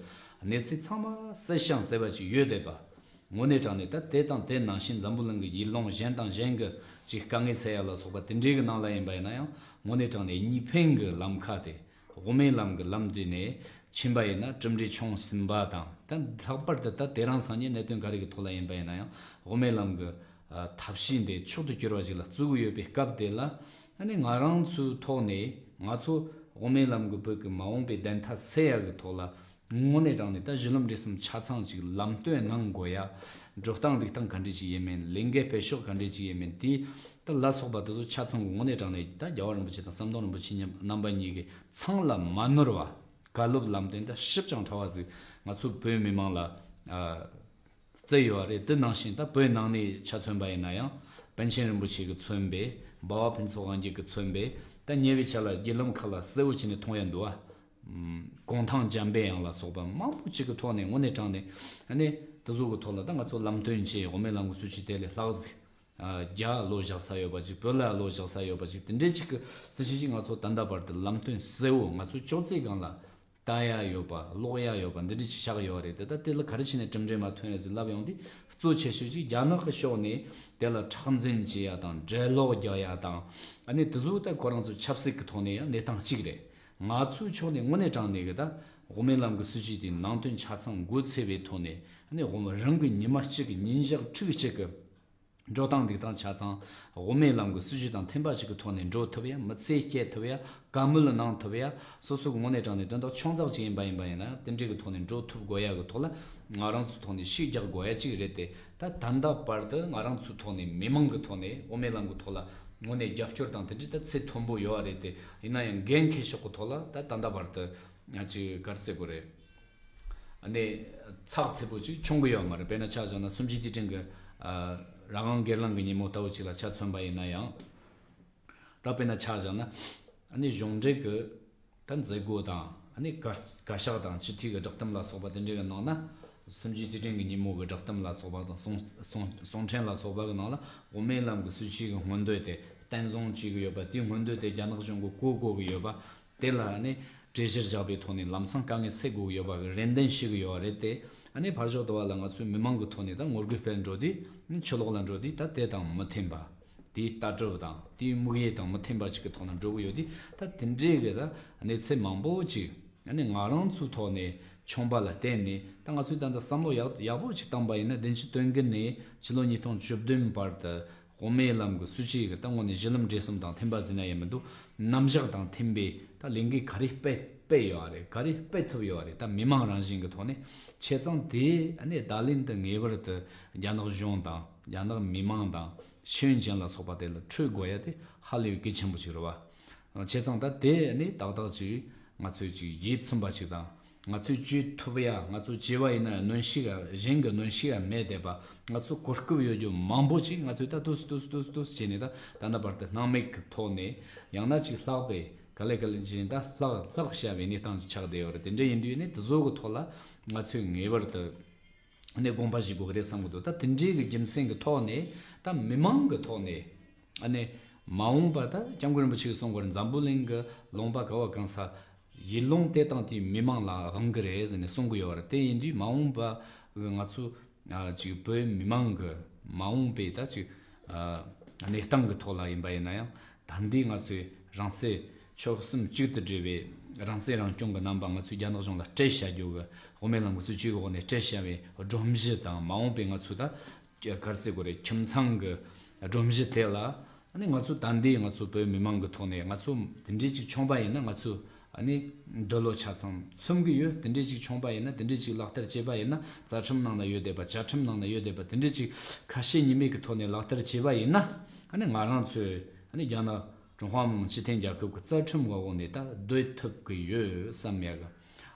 གནས་ཚུལ་ཚང་མ་གསལ་ཤིང་གསལ་བ་ཅིག་ཡོད་བསྡད་པ། དངོས་གནས་དྲང་གནས་ད་དེ་དང་དེ་ནང་བཞིན་འཛམ་བུ་གླིང་གི་ཡུལ་ལུང་གཞན་དང་གཞན་གྱི་ཅིག་དཀའ་ངལ་སེལ་ཡ་ལ་སོགས་པ་དེ་འདྲའི་གི་ནང་ལ་ཡིན་པ་ཡིན་ན་ཡང་། དངོས་གནས་དྲང་གནས་གཉིས་ཕན་གྱི་ལམ་ཁ་དེ། དབུ་མའི་ལམ་གྱི་ལམ་དེ་ནས་ཕྱིན་པ་ཡིན་ན་གྲུབ་འབྲས་བྱུང་ཟིན་པ་དང་། ད་ལྷག་པར་དུ་ད་དེ་རིང་སང་ཉིན་གནད་དོན་ག་རེ་གི་ཐོག་ལ་ཡིན་པ་ཡིན་ན་ཡང་། དབུ་མའི་ལམ་གྱི་ཨ་ཐབས་ཤེས་འདི་མཆོག་ཏུ་གྱུར་པ་ཞིག་ལ་བརྩི་གི་ཡོད་པའི་སྐབས་དེ་ལ། ཨ་ནི་ང་རང་ཚོའི་ཐོག་ནས་ང་ཚོ་དབུ་མའི་ལམ་གྱི་བོད་ཀྱི་མ་འོངས་པའི་བདེན་མཐའ་གསལ་ཡག་གི་ཐོག་ལ་དངོས་གནས་དྲང་གནས་ད་གཞི་ལམ་འབྲས་གསུམ་ཆ་ཚང་ཅིག་ལམ་སྟོན་གནང་དགོས་ཡ། འགྲོ་སྟངས་འདུག་སྟངས་ག་འདྲས་ཅིག་ཡིན་མིན། ལས་འགན་སྤེལ་ཕྱོགས་ག་འདྲས་ཅིག་ཡིན་མིན། དེ་ད་ལ་སོགས་པ་དེ་ཚོ་ཆ་ཚང་གི་དངོས་གནས་དྲང་གནས་ད་རྒྱལ་བ་རིན་པོ་ཆེ་དང་ཟམ་གདོང་རིན་པོ་ཆེ་མཉམ་རྣམ་པ་གཉིས་ཀྱི་མཚང་ལ་མ་ནོར་བ། བཀའ་སློབ་ལམ་སྟོན་ད་ཞིབ་ཅིང་ཕྲ་བ་ཟིག་ང་ཚོ་བོད་མི་མང་ལ་ཨ། བརྩི་ཡོད་རེད། དེ་ནང་བཞིན་ད་བོད་ནང་ནས་ཆ་མཚོན་པ་ཡིན་ན་ཡང་། པཎ་ཆེན་རིན་པོ་ཆེ་གིས་མཚོན་པའི་འབའ་བ་ཕུན་ཚོགས་དབང་རྒྱལ་གྱིས་མཚོན་པའི་ད་ཉེ་བའི་ཆར་ལ་བརྒྱུད་ལམ་ཁག་ལ་གསལ་བོ་བྱས་ནས་མཐོང་ཡ་འདུག་བ། གུང་ཐང་འཇམ་པའི་དབྱངས་ལ་སོགས་པ་མང་པོ་ཅིག་གི་ཐོག་ནས་དངོས་གནས་དྲང་གནས་ཨ་ནི་དེ་ཚོ་གི་ཐོག་ལ་ད་ང་ཚོ་ལམ་སྟོན་བྱས། དབུ་མའི་ལམ་གྱི་སྲིད་བྱུས་དེ་ལས་ལྷག་ཟིག་རྒྱ་བློ་བཞག་ས་ཡོད་པ་ཅིག་བོད་ལ་བློ་བཞག་ས་ཡོད་པ་ཅིག་དེ་འདྲའི་ཅིག་གི་སྲིད་བྱུས་ཅིག་ང་ཚོ་ད་ལྟ་བར་དུ་ལམ་སྟོན་གསལ་བོ་ང་ཚོ་ཅོག་ཙེ་སྒང་ལ་ལྟ་ཡ་ཡོད་པ། ཀློག་ཡ་ཡོད་པ་འདི་འདྲ་ཅིག་ཆགས་ཡོད་རེད་དེ། ད་དེ་ལ་ག་རེ་བྱས་ནས་གྲུབ་འབྲས་མ་ཐོན་ཡ་ཟིག་ལབ་ཡོང་དུས། གཙོ་ཆེ་ཤོས་ཅིག་རྒྱ་ནག་གི་ཕྱོགས་ནས་དེ་ལ་མཁྲེགས་འཛིན་བྱེད་ཡ་དང་། འགྲེལ་ལོག་རྒྱག་ཡ་དང་། ཨ་ནི་དེ་ཚོ་ད་ཁོ་རང་ཚོ་ཆབ་སྲིད་ཀྱི་ཐོག་ནས་ཡང་གནས་སྟངས་གཅིག་རེད། ང་ཚོའི་ཕྱོགས་ནས་དངོས་གནས་དྲང་གནས་གི་ད་དབུ་མའི་ལམ་གྱི་སྲིད་བྱུས་དེ་ནང་དོན་ཆ་ཚང་མགོ་ཚོས་པའི་ཐོག་ནས། ཨ་ནི་དབུ་མ་རང་གི་ཉི་མ་གཅིག་གི་ཉིན་ཞག་ཕྲུགས་གཅིག་གི་འགྲོ་སྟངས་འདུག་སྟངས་ཆ་ཚང་དབུ་མའི་ལམ་གྱི་སྲིད་བྱུས་དང་མཐུན་པ་ཞིག་གི་ཐོག་ནས་འགྲོ་ཐུབ་ཡ། མི་ཚེ་སྐྱེལ་ཐུབ་ཡ། བཀའ་མོལ་གནང་ཐུབ་ཡ། སོ་སོ་གི་དངོས་གནས་དྲང་གནས་དོན་དག་ཆུང་ཙག་ཅིག་ཡིན་པ་ཡིན་པ་ཡིན་ན་ཡང་། དེ་འདྲའི་གི་ཐོག་ནས་འགྲོ་ཐུབ་དགོས་ཡ་གི་ཐོག་ལ་ང་རང་ཚོའི་ཐོག་ནས་ཤུགས་རྒྱག་དགོས་ཡ་ཅིག་རེད་དེ། ད་ད་ལྟ་བར་དུ་ང་རང་ཚོའི་ཐོག་ནས་མི་མང་གི་ཐོག་ནས་དབུ་མའི་ལམ་གི་ཐོག་ལ་དངོས་གནས་རྒྱབ་སྐྱོར་དང་དེ་འདྲའི་ད་ཚད་མཐོན་པོ་ཡོད་རེད་དེ། ཡིན་ན་ཡང་འགན་འཁྱེར་ཕྱོགས་གི་ཐོག་ལ་ད་ད་ལྟ་བར་དུ་ང་ཅིག་ག་རེ་ཟེར་དགོས་རེད། ཨ་ནི་ཚགས་ཚུད་པོ་ཅིག་བྱུང་གི་ཡོད་མ་རེད། དཔེར་ན་ཆ་བཞག་ན་གསུམ་བཅུའི་དུས་དྲན་གྱི་ཨ་རང་དབང་སྒེར་ལངས་ཀྱི་ཉིན་མོ་ལྟ་བུ་ཅིག་ལ་ཆ་མཚོན་པ་ཡིན་ན་ཡང་། ད་དཔེར་ན་ཆ་བཞག་ན། ཨ་ནི་གཞུང་འབྲེལ་གྱི་ད་མཛད་སྒོ་དང་། ཨ་ནི་བཀའ་བཀའ་ཤག་དང་སྤྱི་འཐུས་ཀྱི་བསྒྲགས་གཏམ་ལ་སོགས་པ་དེ་འདྲ་གི་ནང་ན། གསུམ་བཅུའི་དུས་དྲན་གྱི་ཉིན་མོ་གི་བསྒྲགས་གཏམ་ལ་སོགས་པ་དང་། གསུང་གསུང་གསུང་འཕྲིན་ལ་སོགས་པ་གི་ནང་ལ་དབུ་མའི་ལམ་གྱི་སྲིད་བྱུས་ཀྱི་སྔོན་འདོད་དེ་བསྟན་བཟུང་བྱེད་ཀྱི་ཡོད་པ། དེའི་སྔོན་འདོད་དེ་རྒྱ་ནག་གཞུང་གིས་གོ་དགོས་ཀྱི་ཡོད་པ། དེ་ལ་ནི་གྲོས་གཞིར་བཞག་པའི་ཐོག་ནས་ལམ་སང་དཀའ་ངལ་སེལ་དགོས་ཀྱི་ཡོད་པ་གི་རེ་འདུན་ཞུ་གི་ཡོད་རེད་དེ། ཨ་ནི་ཕར་ཕྱོགས་དུ་བ་ལ་ང་ཚོའི་མི་མང་གི་ཐོག་ནས་ད་ངོ་རྒོལ་སྤེལ་འགྲོ་དུས། ནི་ཕྱི་ལོགས་ལ་འགྲོ་དུས་ད་དེ་དང་མི་མཐུན་པ། དེའི་ལྟ་གྲུབ་དང་དེའི་དམིགས་ཡུལ་དང་མི་མཐུན་པ་ཅིག་གི་ཐོག་ནས་འགྲོ་གི་ཡོད་དུས། ད་དེ་འདྲའི་གི་ད་གནས་ཚུལ་མང་པོ་ཅིག་ཨ་ནི་ང་རང་ཚོའི་ཐོག་ནས་བྱུང་བ་ལ་བརྟེན་ནས། ད་ང་ཚོས་ད་ལྟ་བསམ་བློ་ཡག་ཡག་པོ་ཅིག་བཏང་པ་ཡིན་ན། བདུན་ཅུ་དོན་དགུ་ནས་ཕྱི་ལོ་ཉིས་སྟོང་བཅུ་བདུན་བར་དུ། དབུ་མའི་ལམ་གྱི་སྲིད་བྱུས་ཀྱི་ད་དངོས་གནས་གཞི་ལམ་འབྲས་གསུམ་དང་མཐུན་པ་ཟེར་ན་ཡང་མི་འདུག་རྣམ་གཞག་དང་མཐུན་པའི་ད་ལས་འགུལ་ག་རེ་སྤེལ་སྤེལ་ཡོད་རེད། ག་རེ་སྤེལ་ཐུབ་ཡོད་རེད། ད་མི་མང་རང་བཞིན་གྱི་ཐོག་ནས། བྱས་ཙང་དེ་ཨ་ནི་བརྡ་ལན་དེ་ངེས་པར་དུ་རྒྱ་ནག་གཞུང་དང་རྒྱ་ནག་མི་མང་དང་ཤེས་ཡོན་ཅན་ལ་སོགས་པ་དེ་ལ་འཕྲོད་དགོས་ཡ་དེ་ཧ་ལས་གལ་ཆེན་པོ་ཞིག་རེད་བ། བྱས་ཙང་ད་དེ་ཨ་ནི་ཏག་ཏག་ཅིག་ང་ཚོས་ཅིག་ཡིད་ཚིམ་པ་ཞིག་དང་། ང་ཚོས་བྱེད་ཐུབ་ཡ། ང་ཚོས་བྱས་པ་ཡིན་ན་གནོན་ཤུགས་ཡ། གཞན་གྱི་གནོན་ཤུགས་ཡ་མེད་བསྡད་པ། ང་ཚོ་གོ་སྐབས་ཡོད་རྒྱུ་མང་པོ་ཅིག་ང་ཚོས་ད་ཏུས་ཏུས་ཏུས་ཏུས་བྱས་ནས། ད་ད་ལྟ་བར་དུ་སྣང་མེད་ཀྱི་ཐོག་ནས། ཡང་ན་ཅིག་ལྷག་པའི་ག་ལེ་ག་ལེ་བྱས་ནས་ད་ལྷག་ལྷག་བྱ་བའི་གནས་སྟངས་ཅིག་ཆགས་བསྡད་ཡོད་རེད། དེ་འདྲ་ཡིན་དུས་ནི་དེ་ཚོ་གི་ཐོག་ལ་ང་ཚོས་ངེས་པར་དུ་ནས་དགོངས་པ་བཞེས་དགོས་ཀྱི་རེད་བསམ་གྱི་འདུག་ད་དེ་འདྲའི་གི་རྒྱུ་མཚན་གྱི་ཐོག་ནས། ད་མི་མང་གི་ཐོག་ནས། ཨ་ནི་མ་འོངས་པ་ད་སྐྱབས་མགོན་རིན་པོ་ཆེས་གསུང་གི་རེད། འཛམ་བུ་གླིང་གི་ལུང་པ་ག་བ་གང་ས་ཡུལ་ལུང་དེ་དང་དེའི་མི་མང་ལ་དབང་གི་རེད་ཟེར་ནས་གསུང་གི་ཡོད་རེད། དེ་ཡིན་དུས་མ་འོངས་པ་གི་ང་ཚོ་ཨ་ཅིག་བོད་མི་མང་གི་མ་འོངས་པའི་ད་ཅིག་ཨ་གནས་སྟངས་གི་ཐོག་ལ་ཡིན་པ་ཡིན་ན་ཡང་། ད་འདི་ང་ཚོས་རང་སྲིད་ཆོལ་གསུམ་གཅིག་ཏུ་སྒྲིལ་བའི་རང་སྲིད་རང་སྐྱོང་གི་རྣམ་པ་ང་ཚོས་རྒྱ་ནག་གཞུང་ལ་སྤྲད་བྱ་རྒྱུ་གི། དབུ་མའི་ལམ་གྱི་སྲིད་བྱུས་ཀྱི་འོག་ནས་སྤྲད་བྱ་བའི་སྒྲོམ་གཞི་དང་། མ་འོངས་པའི་ང་ཚོ་ད་ག་རེ་ཟེར་དགོས་རེད། ཁྱིམ་ཚང་གི་སྒྲོམ་གཞི་དེ་ལ། ཨ་ནི་ང་ཚོ་ད་འདི་ང་ཚོ་བོད་མི་མང་གི་ཐོག་ནས། ང་ཚོ་དེ་འདྲའི་ཅིག་བྱུང་པ་ཡིན་ན་ང་ཚོ་ཨ་ནི་འདོད་བློ་ཆ་ཚང་ཚིམ་གི་ཡོད། དེ་འདྲའི་ཅིག་བྱུང་པ་ཡིན་ན། དེ་འདྲའི་ཅིག་ལག་བསྟར་བྱས་པ་ཡིན་ན། རྩ་ཁྲིམས་ནང་ན་ཡོད་བསྡད་པ། བཅའ་ཁྲིམས་ནང་ན་ཡོད་བསྡད་པ། དེ་འདྲའི་ཅིག་ཁ་ཞེ་གཉིས་མེད་ཀྱི་ཐོག་ནས་ལག་བསྟར་བྱས་པ་ཡིན་ན། ཨ་ནི་ང་རང་ཚོས་ཨ་ནི་རྒྱ་ནག་ཀྲུང་ཧྭ་མི་དམངས་སྤྱི་མཐུན་རྒྱལ་ཁབ་ཀྱི་རྩ་ཁྲིམས་འོག་ནས་ད་སྡོད་ཐུབ་ཀྱི་ཡོད་བསམ་ཡག་གི་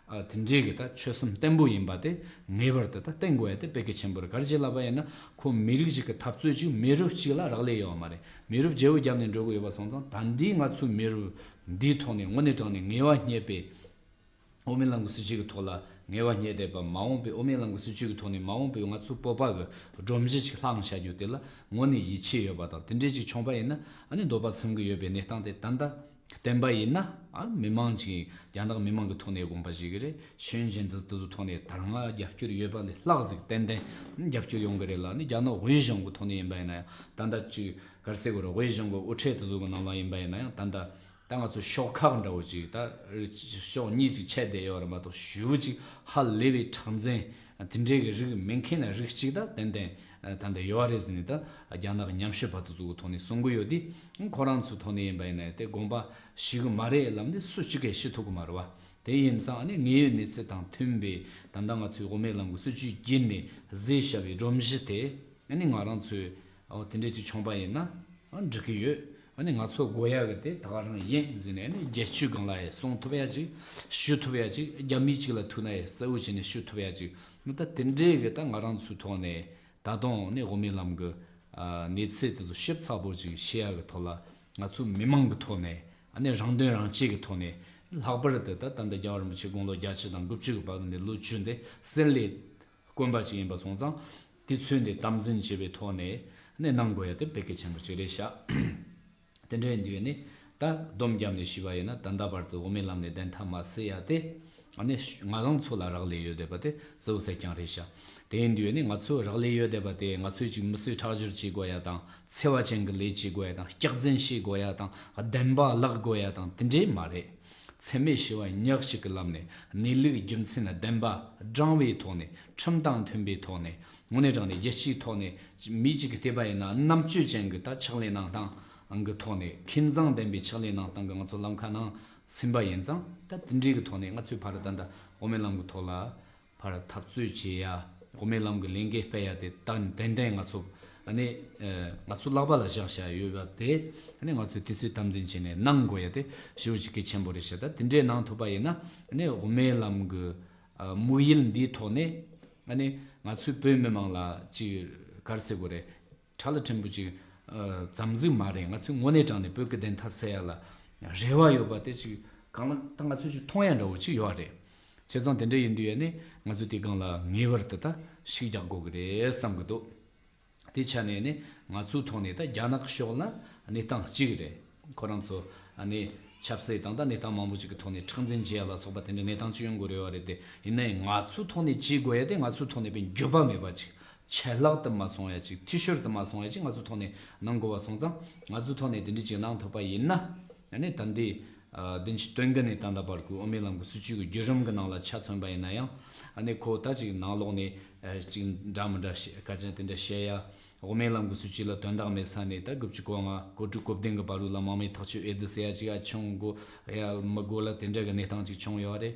ཨ། དེ་འདྲའི་གི་ད་ཆོད་སེམས་བརྟན་པོ་ཡིན་པ་དེ་ངེས་པར་དུ་ད་བསྟེན་དགོས་ཡ་དེ་དཔེ་གལ་ཆེན་པོ་རེད། ག་རེ་བྱས་ལབ་པ་ཡིན་ན། ཁོ་མི་རིགས་ཤིག་གི་འཐབ་རྩོད་ཅིག་མི་རབས་གཅིག་ལ་རག་ལས་ཡོད་མ་རེད། མི་རབས་བརྗེ་པོ་བརྒྱབ་ནས་འགྲོ་གི་ཡོད་པ་སོང་ཙང་། ད་འདི་ང་ཚོའི་མི་རབས་འདིའི་ཐོག་ནས་དངོས་གནས་དྲང་ནས་ངེས་པ་རྙེད་པའི་དབུ་མའི་ལམ་གྱི་སྲིད་བྱུས་ཀྱི་ཐོག་ལ་ངེས་པ་རྙེད་བསྡད་པ་མ་འོངས་པའི། དབུ་མའི་ལམ་གྱི་སྲིད་བྱུས་ཀྱི་ཐོག་ནས་མ་འོངས་པའི་ང་ཚོའི་བོད་པ་གི་སྒྲོམ་གཞི་ཅིག་ལྷག་བཞག་རྒྱུ་དེ་ལ་དངོས་གནས་ཡིད་ཆེས་ཡོད་པ་དང་། དེ་འདྲས་ཅིག་བྱུང་པ་ཡིན་ན། ཨ་ནི་འདོད་པ་ཚིམ་གི་ཡོད་པའི་གནས་སྟངས་དེ་ད་ལྟ་བསྟན་པ་ཡིན་ན། ཨ། མི་མང་ཅིག་རྒྱ་ནག་མི་མང་གི་ཐོག་ནས་དགོངས་པ་བཞེས་གི་རེད། ཤེས་ཡོན་ཅན་དེ་དེ་ཚོའི་ཐོག་ནས་ད་རང་ལ་རྒྱབ་སྐྱོར་ཡོད་པ་ལས་ལྷག་ཟིག་ཏན་ཏན་རྒྱབ་སྐྱོར་ཡོང་གི་རེད་ལ། ཨ་ནི་རྒྱ་ནག་དབུས་གཞུང་གི་ཐོག་ནས་ཡིན་པ་ཡིན་ན་ཡང་། ད་ལྟ་ཅིག་ག་རེ་ཟེར་དགོས་རེད། དབུས་གཞུང་གི་དབུ་ཁྲིད་དེ་ཚོ་གི་ནང་ལ་ཡིན་པ་ཡིན་ན་ཡང་། ད་ལྟ་ད་ང་ཚོ་ཤོག་ཁག་འདྲ་བོ་ཅིག་ད་ཕྱོགས་གཉིས་ཅིག་ཆད་བསྡད་ཡོད་རེད་མ་གཏོགས། ཞེ་པོ་ཅིག་ཧ་ལས་པའི་མཁྲེགས་འཛིན་དེ་འདྲའི་གི་རིགས་མེད་མཁན་ན་རིགས་གཅིག་ད་ཏན་ཏན་ད་ལྟ་ཡོད་རེད་ཟེར་ནས། ད་རྒྱ་ནག་ཉམས་ཞིབ་པ་དེ་ཚོ་གི་ཐོག་ནས་གསུང་གི་ཡོད་དུས། ཁོ་རང་ཚོའི་ཐོག་ནས་ཡིན་པ་ཡིན་ན་དེ་དགོངས་པ་ཞུ་གི་མ་རེད་ལབ་ནས་སུ་གཅིག་གིས་ཞུ་ཐུབ་གི་མ་རེད་བ། དེ་ཡིན་ཙང་། ཨ་ནི་དངོས་ཡོད་གནས་ཚུལ་དང་མཐུན་པའི། ད་ལྟ་ང་ཚོའི་དབུ་མའི་ལམ་གྱི་སྲིད་བྱུས་བརྒྱུད་ནས་བཟོས་བཞག་པའི་སྒྲོམ་གཞི་དེ། ཨ་ནི་ང་རང་ཚོས། ཨོ། དེ་འདྲས་ཅིག་བྱུང་པ་ཡིན་ན། ཨ། འགྲིག་གི་ཡོད། ཨ་ནི་ང་ཚོ་དགོས་ཡ་གི་དེ་ད་ག་རང་ཡིན་ཟེར་ནས། ཨ་ནི་རྒྱལ་སྤྱིའི་སྒང་ལ་ཡང་གསུང་ཐུབ་ཡ་ཅིག་ཞུ་ཐུབ་ཡ་ཅིག་རྒྱ་མི་གཅིག་ལ་ཐུག་ན་ཡང་གསལ་བོ་བྱས་ནས་ཞུ་ཐུབ་ཡ་ཅིག་ད་དེ་འདྲས་གི་ད་ང་རང་ཚོའི་ཐོག་ནས་ད་དུང་ནི་དབུ་མའི་ལམ་གི། ཨ། གནས་ཚུལ་དེ་ཚོ་ཞིབ་ཚགས་པོ་ཅིག་ཤེས་ཡ་གི་ཐོག་ལ། ང་ཚོ་མི་མང་གི་ཐོག་ནས། ཨ་ནི་རང་དོན་རང་གཅེས་ཀྱི་ཐོག་ནས། ལྷག་པར་དུ་ད་ད་ལྟ་རྒྱལ་བ་རིན་པོ་ཆེ་དགུང་ལོ་བརྒྱད་ཅུ་དང་དགུ་བཅུ་གི་བར་དུ་ནས་ལོ་བཅུ་འདི་གསེར་ལས་དཀོན་པ་ཅིག་ཡིན་པ་སོང་ཙང་། དེ་ཚོས་འདི་དམ་འཛིན་བྱས་པའི་ཐོག་ནས་ནས་གནང་དགོས་ཡ་དེ་དཔེ་གལ་ཆེན་པོ་ཅིག་རེད་ཤག་དེ་འདྲ་ཡིན་དུས་ནི། ད་སྡོམ་བརྒྱབ་ནས་ཞུས་པ་ཡིན་ན། ད་ལྟ་བར་དུ་དབུ་མའི་ལམ་ནས་བདེན་མཐའ་མ་གསལ་ཡ་དེ། ཨ་ནི་ང་རང་ཚོ་ལ་རག་ལས་ཡོད་བསྡད་པ་དེ་གསལ་པོ་གསལ་རྐྱང་རེད་ཤག་དེ་ཡིན་དུས་ནི་ང་ཚོ་རག་ལས་ཡོད་བསྡད་པ་དེ། ང་ཚོས་ཅིག་མི་གསོད་ཁྲག་སྦྱོར་བྱེད་དགོས་ཡ་དང་། འཚེ་བ་ཅན་གྱི་ལས་བྱེད་དགོས་ཡ་དང་། སྐྱག་རྫུན་བཤད་དགོས་ཡ་དང་། བདེན་པ་བརླག་དགོས་ཡ་དང་། དེ་འདྲས་མ་རེད། འཚེ་མེད་ཞི་བ་ཉག་གཅིག་གི་ལམ་ནས། གནས་ལུགས་རྒྱུ་མཚན་བདེན་པ་དྲང་བའི་ཐོག་ནས། ཁྲིམས་དང་མཐུན་པའི་ཐོག་ནས། དངོས་གནས་དྲང་ནས་རྒྱལ་སྤྱིའི་ཐོག་ནས། མི་གཅིག་གིས་བལྟས་པ་ཡིན་ན་རྣམ་དཔྱོད་ཅན་གྱི་ད་ཕྱག་ལས་གནང་སྟངས་གི་ཐོག་ནས། མཁས་མཛངས་ལྡན་པའི་ཕྱག་ལས་གནང་སྟངས་གི་ང་ཚོ་ལམ་ཁ་ནང་ཟིན་པ་ཡིན་ཙང་། ད་དེ་འདྲའི་གི་ཐོག་ནས་ང་ཚོས་ཕར་ད་ལྟ་དབུ་མའི་ལམ་གི་ཐོག་ལ་ཕར་འཐབ་རྩོད་བྱེད་ཡ། དབུ་མའི་ལམ་གི་ལས་འགུལ་སྤེལ་ཡ་དེ་ད་ཏན་ཏན་ང་ཚོ། ཨ་ནི། ཨ། ང་ཚོ་ལག་པ་ལ་བཞག་བཞག་ཡོད་པ་དེ། ཨ་ནི་ང་ཚོས་དུས་ཚོད་དམ་འཛིན་བྱས་ནས་གནང་དགོས་ཡ་དེ་ཞེ་པོ་ཅིག་གལ་ཆེན་པོ་རེད་ཤག་ད་དེ་འདྲས་གནང་ཐུབ་པ་ཡིན་ན། ཨ་ནི་དབུ་མའི་ལམ་གི། ཨ། དམིགས་ཡུལ་འདིའི་ཐོག་ནས། ཨ་ནི་ང་ཚོའི་བོད་མི་མང་ལ་ཅིག་ག་རེ་ཟེར་དགོས་རེད། ཁྲ་ལ་ཕྲན་བུ་ཅིག་ཨ། ཙམ་ཟིག་མ་རེད། ང་ཚོས་དངོས་གནས་དྲང་ནས་བོད་ཀྱི་བདེན་མཐའ་གསལ་ཡ་ལ་རེ་བ་ཡོད་པ་དེ་ཅིག་གང་ལ་ད་ང་ཚོས་ཅིག་མཐོང་ཡ་འདྲ་བོ་ཅིག་ཡོད་རེད། བྱས་ཙང་དེ་འདྲ་ཡིན་དུས་ཡ་ནི་ང་ཚོས་དེ་སྒང་ལ་ངེས་པར་དུ་ད་ཤུགས་རྒྱག་དགོས་ཀྱི་རེད་བསམ་གྱི་འདུག་དེ་ཆ་ནས་ནི་ང་ཚོའི་ཐོག་ནས་ད་རྒྱ་ནག་ཕྱོགས་ལ་གནས་སྟངས་གཅིག་རེད། ཁོ་རང་ཚོ། ཨ་ནི་ཆབ་སྲིད་དང་ད་གནས་སྟངས་མང་པོ་ཅིག་གི་ཐོག་ནས་མཁྲེགས་འཛིན་བྱེད་ཡ་ལ་སོགས་པ་དེ་འདྲའི་གནས་སྟངས་ཅིག་ཡོང་དགོས་རེད་བ་རེད་དེ། ཡིན་ན་ཡང་ང་ཚོའི་ཐོག་ནས་བྱེད་དགོས་ཡ་དེ། ང་ཚོའི་ཐོག་ནས་དཔེ་འགྱོད་པ་མེད་པ་ཅིག་ཆད་ལྷག་ཏུ་མ་སོང་ཡ་ཅིག་འཐུས་ཤོར་དུ་མ་སོང་ཡ་ཅིག་ང་ཚོའི་ཐོག་ནས་གནང་དགོས་པ་སོང་ཙང་། ང་ཚོའི་ཐོག་ནས་དེ་འདྲ་ཅིག་གནང་ཐུབ་པ་ཡིན་ན། ཨ་ནི་ད་འདི། ཨ། བདུན་ཅུ་དོན་དགུ་ནས་ད་ལྟ་བར་གྱི་དབུ་མའི་ལམ་གྱི་སྲིད་བྱུས་ཀྱི་བརྒྱུད་རིམ་གྱི་ནང་ལ་ཆ་མཚོན་པ་ཡིན་ན་ཡང་། ཨ་ནི་ཁོ་ད་ཅིག་ནང་ལོགས་ནས། ཨ། ཅིག་འདྲ་མི་འདྲ་བཤད། སྐད་ཆ་དེ་འདྲ་བཤད་ཡ། དབུ་མའི་ལམ་གྱི་སྲིད་བྱུས་ལ་དོན་དག་མེད་ས་ནས། ད་དགུ་བཅུ་གོ་ལྔ་གོ་དྲུག་གོ་བདུན་གྱི་བར་དུ་ལ་དམག་མི་ཐག་གཅོད་ཨེ་འདི་ཟེར་ཡ་ཅིག་ཨ་བྱུང་དགོས་ཡ་མི་དགོས་ལ། དེ་འདྲ་གི་གནས་སྟངས་ཅིག་བྱུང་ཡོད་རེད།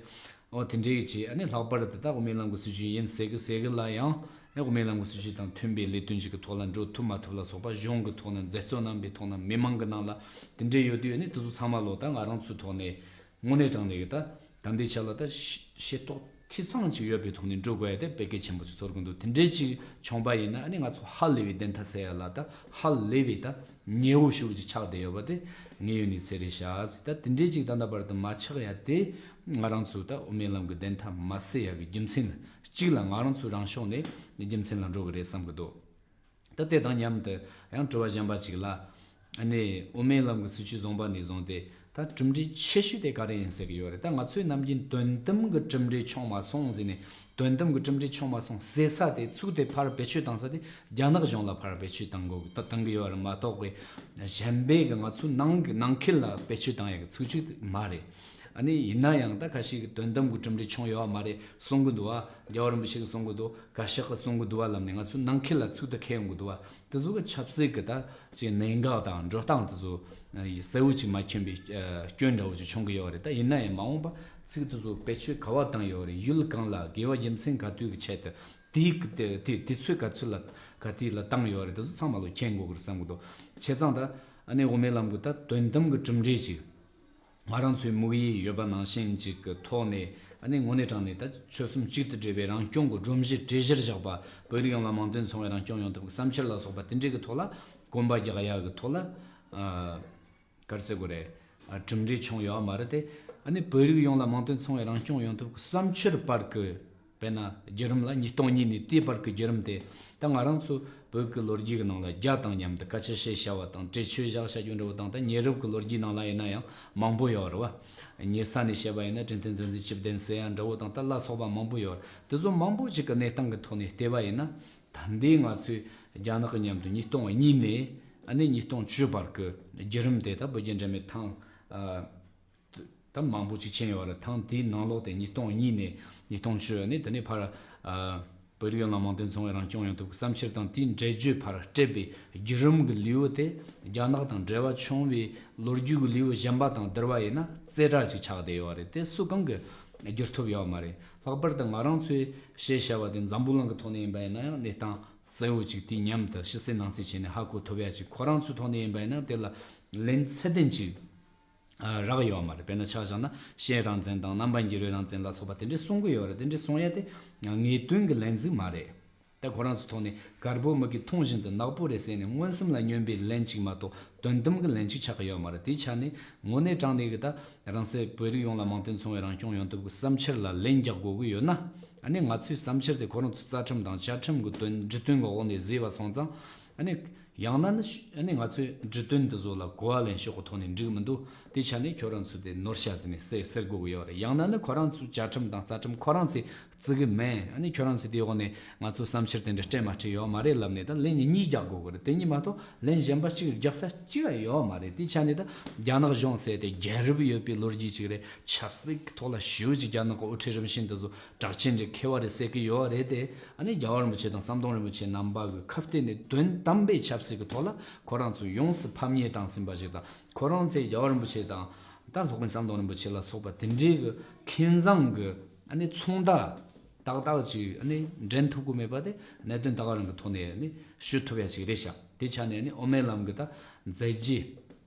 འོ། དེ་འདྲའི་ཅིག་ཨ་ནི་ལྷག་པར་དུ་ད་དབུ་མའི་ལམ་གྱི་སྲིད་བྱུས་ཡིན་ཟེར་གི་ཟེར་གི་ལ་ཡང་། ཨ། དབུ་མའི་ལམ་གྱི་སྲིད་བྱུས་དང་མཐུན་པའི་ལས་དོན་ཅིག་གི་ཐོག་ལ་འགྲོ་ཐུབ་མ་ཐུབ་ལ་སོགས་པ། གཞུང་གི་ཐོག་ནས། མཛད་གཙོ་རྣམ་པའི་ཐོག་ནས། མི་མང་གི་ནང་ལ་དེ་འདྲ་ཡོད་དུས། ཨ་ནི་དེ་ཚོ་ཚང་མ་ལོ་ད་ང་རང་ཚོའི་ཐོག་ནས། དངོས་གནས་དྲང་གནས་ཀྱི་ད་ད་ལྟའི་ཆ་ལ་ད་ཤེས་ཤེས་རྟོགས་འཐུས་ཚང་ཅིག་ཡོད་པའི་ཐོག་ནས་འགྲོ་དགོས་ཡ་དེ་དཔེ་གལ་ཆེན་པོ་ཅིག་ཚོར་གི་འདུག་དེ་འདྲའི་ཅིག་བྱུང་པ་ཡིན་ན། ཨ་ནི་ང་ཚོ་ཧ་ལས་པའི་བདེན་མཐའ་གསལ་ཡ་ལ་ད་ཧ་ལས་པའི་ད་ཉེ་བོ་ཞེ་པོ་ཅིག་ཆགས་བསྡད་ཡོད་པ་དེ་ངེས་ཡོད་གནས་ཚུལ་རེད་ཤག་ད་དེ་འདྲའི་ཅིག་ད་ལྟ་བར་དུ་མ་ཆགས་ཡ་དེ། ང་རང་ཚོ་ད་དབུ་མའི་ལམ་གྱི་བདེན་མཐའ་མ་གསལ་ཡ་གི་རྒྱུ་མཚན་གཅིག་ལ། ང་རང་ཚོ་རང་ཕྱོགས་ནས་རྒྱུ་མཚན་ལ་འགྲོ་གི་རེད་བསམ་གི་འདུག་ད་དེ་དང་མཉམ་དུ་ཡང་དྲི་བ་གཞན་པ་ཅིག་ལ། ཨ་ནི་དབུ་མའི་ལམ་གྱི་སྲིད་བྱུས་བཟུང་པ་ནས་བཟུང་སྟེ། ད་གྲུབ་འབྲས་ཆེ་ཤོས་དེ་ག་རེ་ཡིན་ཟེར་གྱི་ཡོད་རེད། ད་ང་ཚོས་ནམ་རྒྱུན་དོན་དམ་གྱི་གྲུབ་འབྲས་བྱུང་མ་སོང་ཟེར་ནས། དོན་དམ་གྱི་གྲུབ་འབྲས་བྱུང་མ་སོང་ཟེར་ས་དེ། ཚིག་དེ་ཕར་བེད་སྤྱོད་བཏང་ས་དེ་རྒྱ་ནག་གཞུང་ལ་ཕར་བེད་སྤྱོད་བཏང་དགོས། ད་བཏང་གི་ཡོད་རེད་མ་གཏོགས་པའི་གཞན་པའི་གི་ང་ཚོའི་ནང་གི་ནང་ཁུལ་ལ་བེད་སྤྱོད་བཏང་ཡ་གི་ཚིག་གཅིག་མ་རེད། ཨ་ནི་ཡིན་ན་ཡང་ད་ཁ་ཤས་ཀྱིས་དོན་དམ་གྱི་གྲུབ་འབྲས་བྱུང་ཡོད་མ་རེད་གསུང་གི་འདུག་བ། རྒྱལ་བ་རིན་པོ་ཆེ་གིས་གསུང་གི་འདུག་བཀའ་ཤག་གིས་གསུང་གི་འདུག་བ་ལབ་ནས་ང་ཚོའི་ནང་ཁུལ་ལ་ཚིག་དེ་འཁྱེར་ཡོང་གི་འདུག་བ། དེ་ཚོ་གི་ཆབ་སྲིད་ཀྱི་ད་ཅིག་གནད་འགག་དང་འགྲོ་སྟངས་དེ་ཚོ་གསལ་བོ་ཅིག་མ་མཁྱེན་པའི་སྐྱོན་འདྲ་བོ་ཅིག་བྱུང་གི་ཡོད་རེད། ད་ཡིན་ན་ཡང་མ་འོངས་པ་ཚིག་དེ་ཚོ་བེད་སྤྱོད་ག་བ་བཏང་ཡོད་རེད། ཡུལ་གང་ལ། དགོས་པ་རྒྱུ་མཚན་ག་དུས་ཀྱི་ཆེད་དུ། དེའི་དེ་དེ་དུས་ཚོད་ག་ཚོད་ལ་ག་དུས་ལ་བཏང་ཡོད་རེད། དེ་ཚོ་ཚང་མ་ལོ་མཁྱེན་དགོས་ཀྱི་རེད་བསམ་གི་འདུག་བྱས་ཙང་ད་ཨ་ནི་དབུ་མའི་ལམ་གྱི་ད་དོན་དམ་གྱི་གྲུབ་འབྲས་ཅིག་ང་རང་ཚོའི་དམིགས་ཡུལ་ཡོད་པ་ནང་བཞིན་ཅིག་གི་ཐོག་ནས། ཨ་ནི་དངོས་གནས་དྲང་གནས་ད་ཆོལ་གསུམ་གཅིག་ཏུ་སྒྲིལ་བའི་རང་སྐྱོང་གི་སྒྲོམ་གཞི་གྲལ་གཞིར་བཞག་པ། བོད་རིགས་ཡོངས་ལ་མིང་དོན་མཚུངས་པའི་རང་སྐྱོང་ཡོང་ཐབས་ཀྱི་བསམ་འཆར་ལ་སོགས་པ་དེ་འདྲའི་གི་ཐོག་ལ་གོམ་པ་རྒྱག་ཡ་གི་ཐོག་ལ། ཨ་ག་རེ་ཟེར་དགོས་རེད། ཨ་གྲུབ་འབྲས་བྱུང་ཡོད་མ་རེད་དེ། ཨ་ནི་བོད་རིགས་ཡོངས་ལ་མིང་དོན་མཚུངས་པའི་རང་སྐྱོང་ཡོང་ཐབས་ཀྱི་བསམ་འཆར་བར་གྱི། དཔེར་ན་བརྒྱུད་རིམ་ལ་ཉིས་སྟོང་གཉིས་ནས་དེའི་བར་གྱི་བརྒྱུད་རིམ་དེ། ད་ང་རང་ཚོ་བོད་ཀྱི་ལོ་རྒྱུས་ཀྱི་ནང་ལ་རྒྱ་དང་མཉམ་དུ་སྐད་ཆ་བཤད་བྱ་བ་དང་བྲེལ་ཆོད་བཞག་བྱ་རྒྱུ་འདྲ་བོ་དང་། ད་ཉེ་རབས་ཀྱི་ལོ་རྒྱུས་ནང་ལ་ཡིན་ན་ཡང་མང་པོ་ཡོད་རེད་བ། ཉེ་ས་ནས་བཤད་པ་ཡིན་ན་ཀྲིན་ཐན་དོན་གྱི་སྤྱི་དོན་ཟེར་ཡ་འདྲ་བོ་དང་། ད་ལ་སོགས་པ་མང་པོ་ཡོད་རེད། དེ་ཚོ་མང་པོ་ཞིག་གི་གནས་སྟངས་ཀྱི་ཐོག་ནས་བལྟས་པ་ཡིན་ན། ད་ལྟའི་ང་ཚོས་རྒྱ་ནག་གི་མཉམ་དུ་ཉིས་སྟོང་གཉིས་ནས་ཨ་ནི་ཉིས་སྟོང་བཅུ་བར་གྱི་བརྒྱུད་རིམ་དེ། ད་བོད་རྒྱ་འབྲེལ་མོལ་ཐེངས་ཨ་ད་མང་པོ་ཅིག་ཕྱིན་ཡོད་རེད། ཐེངས་དེའི་ནང་ལོགས་དེ་ཉིས་སྟོང་གཉིས་ནས་ཉིས་སྟོང་བཅུ་ནས་དེ་ནས་ཕར། ཨ་བོད་རིགས་ཡོངས་ལ་མིང་དོན་མཚུངས་པའི་རང་སྐྱོང་ཡོང་ཐབས་ཀྱི་བསམ་འཆར་དང་དེའི་འགྲེལ་བརྗོད་ཕར་སྤྲད་པའི་བརྒྱུད་རིམ་གྱི་ལེའུ་དེ། རྒྱ་ནག་དང་འབྲེལ་བ་བྱུང་བའི་ལོ་རྒྱུས་ཀྱི་ལེའུ་གཞན་པ་དང་བསྡུར་བ་ཡིན་ན་རྩེ་གྲ་ཅིག་ཆགས་བསྡད་ཡོད་རེད། དེ་སུ་གང་གིས་བསྒྱུར་ཐུབ་ཡོད་མ་རེད། ལྷག་པར་དུ་ང་རང་ཚོས་བཤད་བྱ་བ་དེ་འཛམ་བུ་གླིང་གི་ཐོག་ནས་ཡིན་པ་ཡིན་ན་ཡང་གནས་སྟངས་གསལ་བོ་ཅིག་དུས་མཉམ་དུ་ཕྱི་གསལ་ནང་གསལ་བྱས་ནས་ཧ་གོ་ཐུབ་ཡ་ཅིག་ཁོ་རང་ཚོའི་ཐོག་ནས་ཡིན་པ་ཡིན་ན་དེ་ལ་ལན་ཚད་ལྡན་ཅིག་ཨ་རག་ཡོད་མ་རེད། དཔེར་ན་ཆ་བཞག་ན་ཤེས་རང་བཙན་དང་རྣམ་པ་འགྱུར་བའི་རང་བཙན་ལ་སོགས་པ་དེ་འདྲས་གསུང་གི་ཡོད་རེད། དེ་འདྲས་གསུང་ཡ་དེ་ངེས་དོན་གྱི་ལན་ཟིག་མ་རེད། ད་ཁོ་རང་ཚོའི་ཐོག་ནས་དཀར་པོ་མིག་གིས་མཐོང་བཞིན་དུ་ནག་པོ་རེད་ཟེར་ནས་མངོན་སུམ་ལ་སྨྱོན་པའི་ལན་ཅིག་མ་གཏོགས་དོན་དམ་གྱི་ལན་ཅིག་ཆགས་ཀྱི་ཡོད་མ་རེད། དེའི་ཆ་ནས་དངོས་གནས་དྲང་གནས་ཀྱི་ད་རང་སའི་བོད་རིགས་ཡོངས་ལ་མིང་དོན་མཚུངས་པའི་རང་སྐྱོང་ཡོང་ཐབས་ཀྱི་བསམ་འཆར་ལ་ལན་རྒྱག་དགོས་ཀྱི་ཡོད་ན། ཨ་ནི་ང་ཚོའི་བསམ་འཆར་དེ་ཁོ་རང་ཚོའི་རྩ་ཁྲིམས་དང་བཅའ་ཁྲིམས་ཀྱི་དོན་འབྲི་དོན་གྱི་འོག་ནས་བཟོས་པ་སོང་ཙང་། ཨ་ནི་ཡང་ན་ནི་ཨ་ནི་ང་ཚོས་འབྲི་དོན་འདི་ཚོ་ལ་གོ་བ་ལེན་ཕྱོགས་ཀྱི་ཐོག་ནས་འགྲིག་མི་འདུག་དེ་ཆ་ནས་ཁྱོད་རང་ཚོས་དེ་ནོར་བྱ་ཟིན་ནས་ཟེར་ཟེར་དགོས་ཀྱི་ཡོད་རེད། ཡང་ན་ནི་ཁོ་རང་ཚོའི་བཅའ་ཁྲིམས་དང་རྩ་ཁྲིམས་ཁོ་རང་ཚོས་བརྩི་གི་མེད། ཨ་ནི་ཁྱོད་རང་ཚོས་དེའི་འོག་ནས་ང་ཚོའི་བསམ་འཆར་དེ་འདྲ་སྤྲད་མ་སྤྲད་ཡོད་མ་རེད་ལབ་ནས་ད་ལན་གཉིས་རྒྱག་དགོས་ཀྱི་རེད། དེ་གཉིས་མ་གཏོགས་ལན་གཞན་པ་གཅིག་རྒྱག་ས་གཅིག་ཡོད་མ་རེད། དེ་ཆ་ནས་ད་རྒྱ་ནག་གཞུང་ཟེར་དེ་རྒྱལ་རབས་ཡོད་པའི་ལོ་རྒྱུས་ཅིག་རེད། ཆབ་སྲིད་ཀྱི་ཐོག་ལ་ཞེ་པོ་ཅིག་རྒྱ་ནག་གི་དབུ་ཁྲིད་རིམ་བྱོན་དེ་ཚོ་གྲགས་ཆེན་གྱི་མཁས་པ་རེད་ཟེར་གྱི་ཡོད་རེད་དེ། ཨ་ནི་རྒྱལ་བ་རིན་པོ་ཆེ་དང་ཟམ་གདོང་རིན་པོ་ཆེ་རྣམ་པ་གི་ཁ་གཏད་ནས་དོན་དམ་པའི་ཆབ་སྲིད་ཀྱི་ཐོག་ལ་ཁོ་རང་ཚོ་ཡོངས་སུ་ཕམ་ཉེས་བཏང་ཟིན་པ་ཞིག་དང་། ཁོ་རང་ཚོས་རྒྱལ་བ་རིན་པོ་ཆེ་དང་ད་སློབ་དཔོན་ཟམ་གདོང་རིན་པོ་ཆེ་ལ་སོགས་པ་དེ་འདྲའི་གི་མཁས་མཛངས་གི་ཨ་ནི་ཚོང་བརྡ་ཏག་ཏག་ཅིག་ཨ་ནི་འགྲན་ཐུབ་ཀྱི་མེད་པ་དེ་གནད་དོན་ད་ག་རང་གི་ཐོག་ནས་ཨ་ནི་ཞུ་ཐུབ་ཡ་ཅིག་རེད་ཤག་དེ་ཆ་ནས་ཨ་ནི་དབུ་མའི་ལམ་གི་ད་མཛད་རྗེས་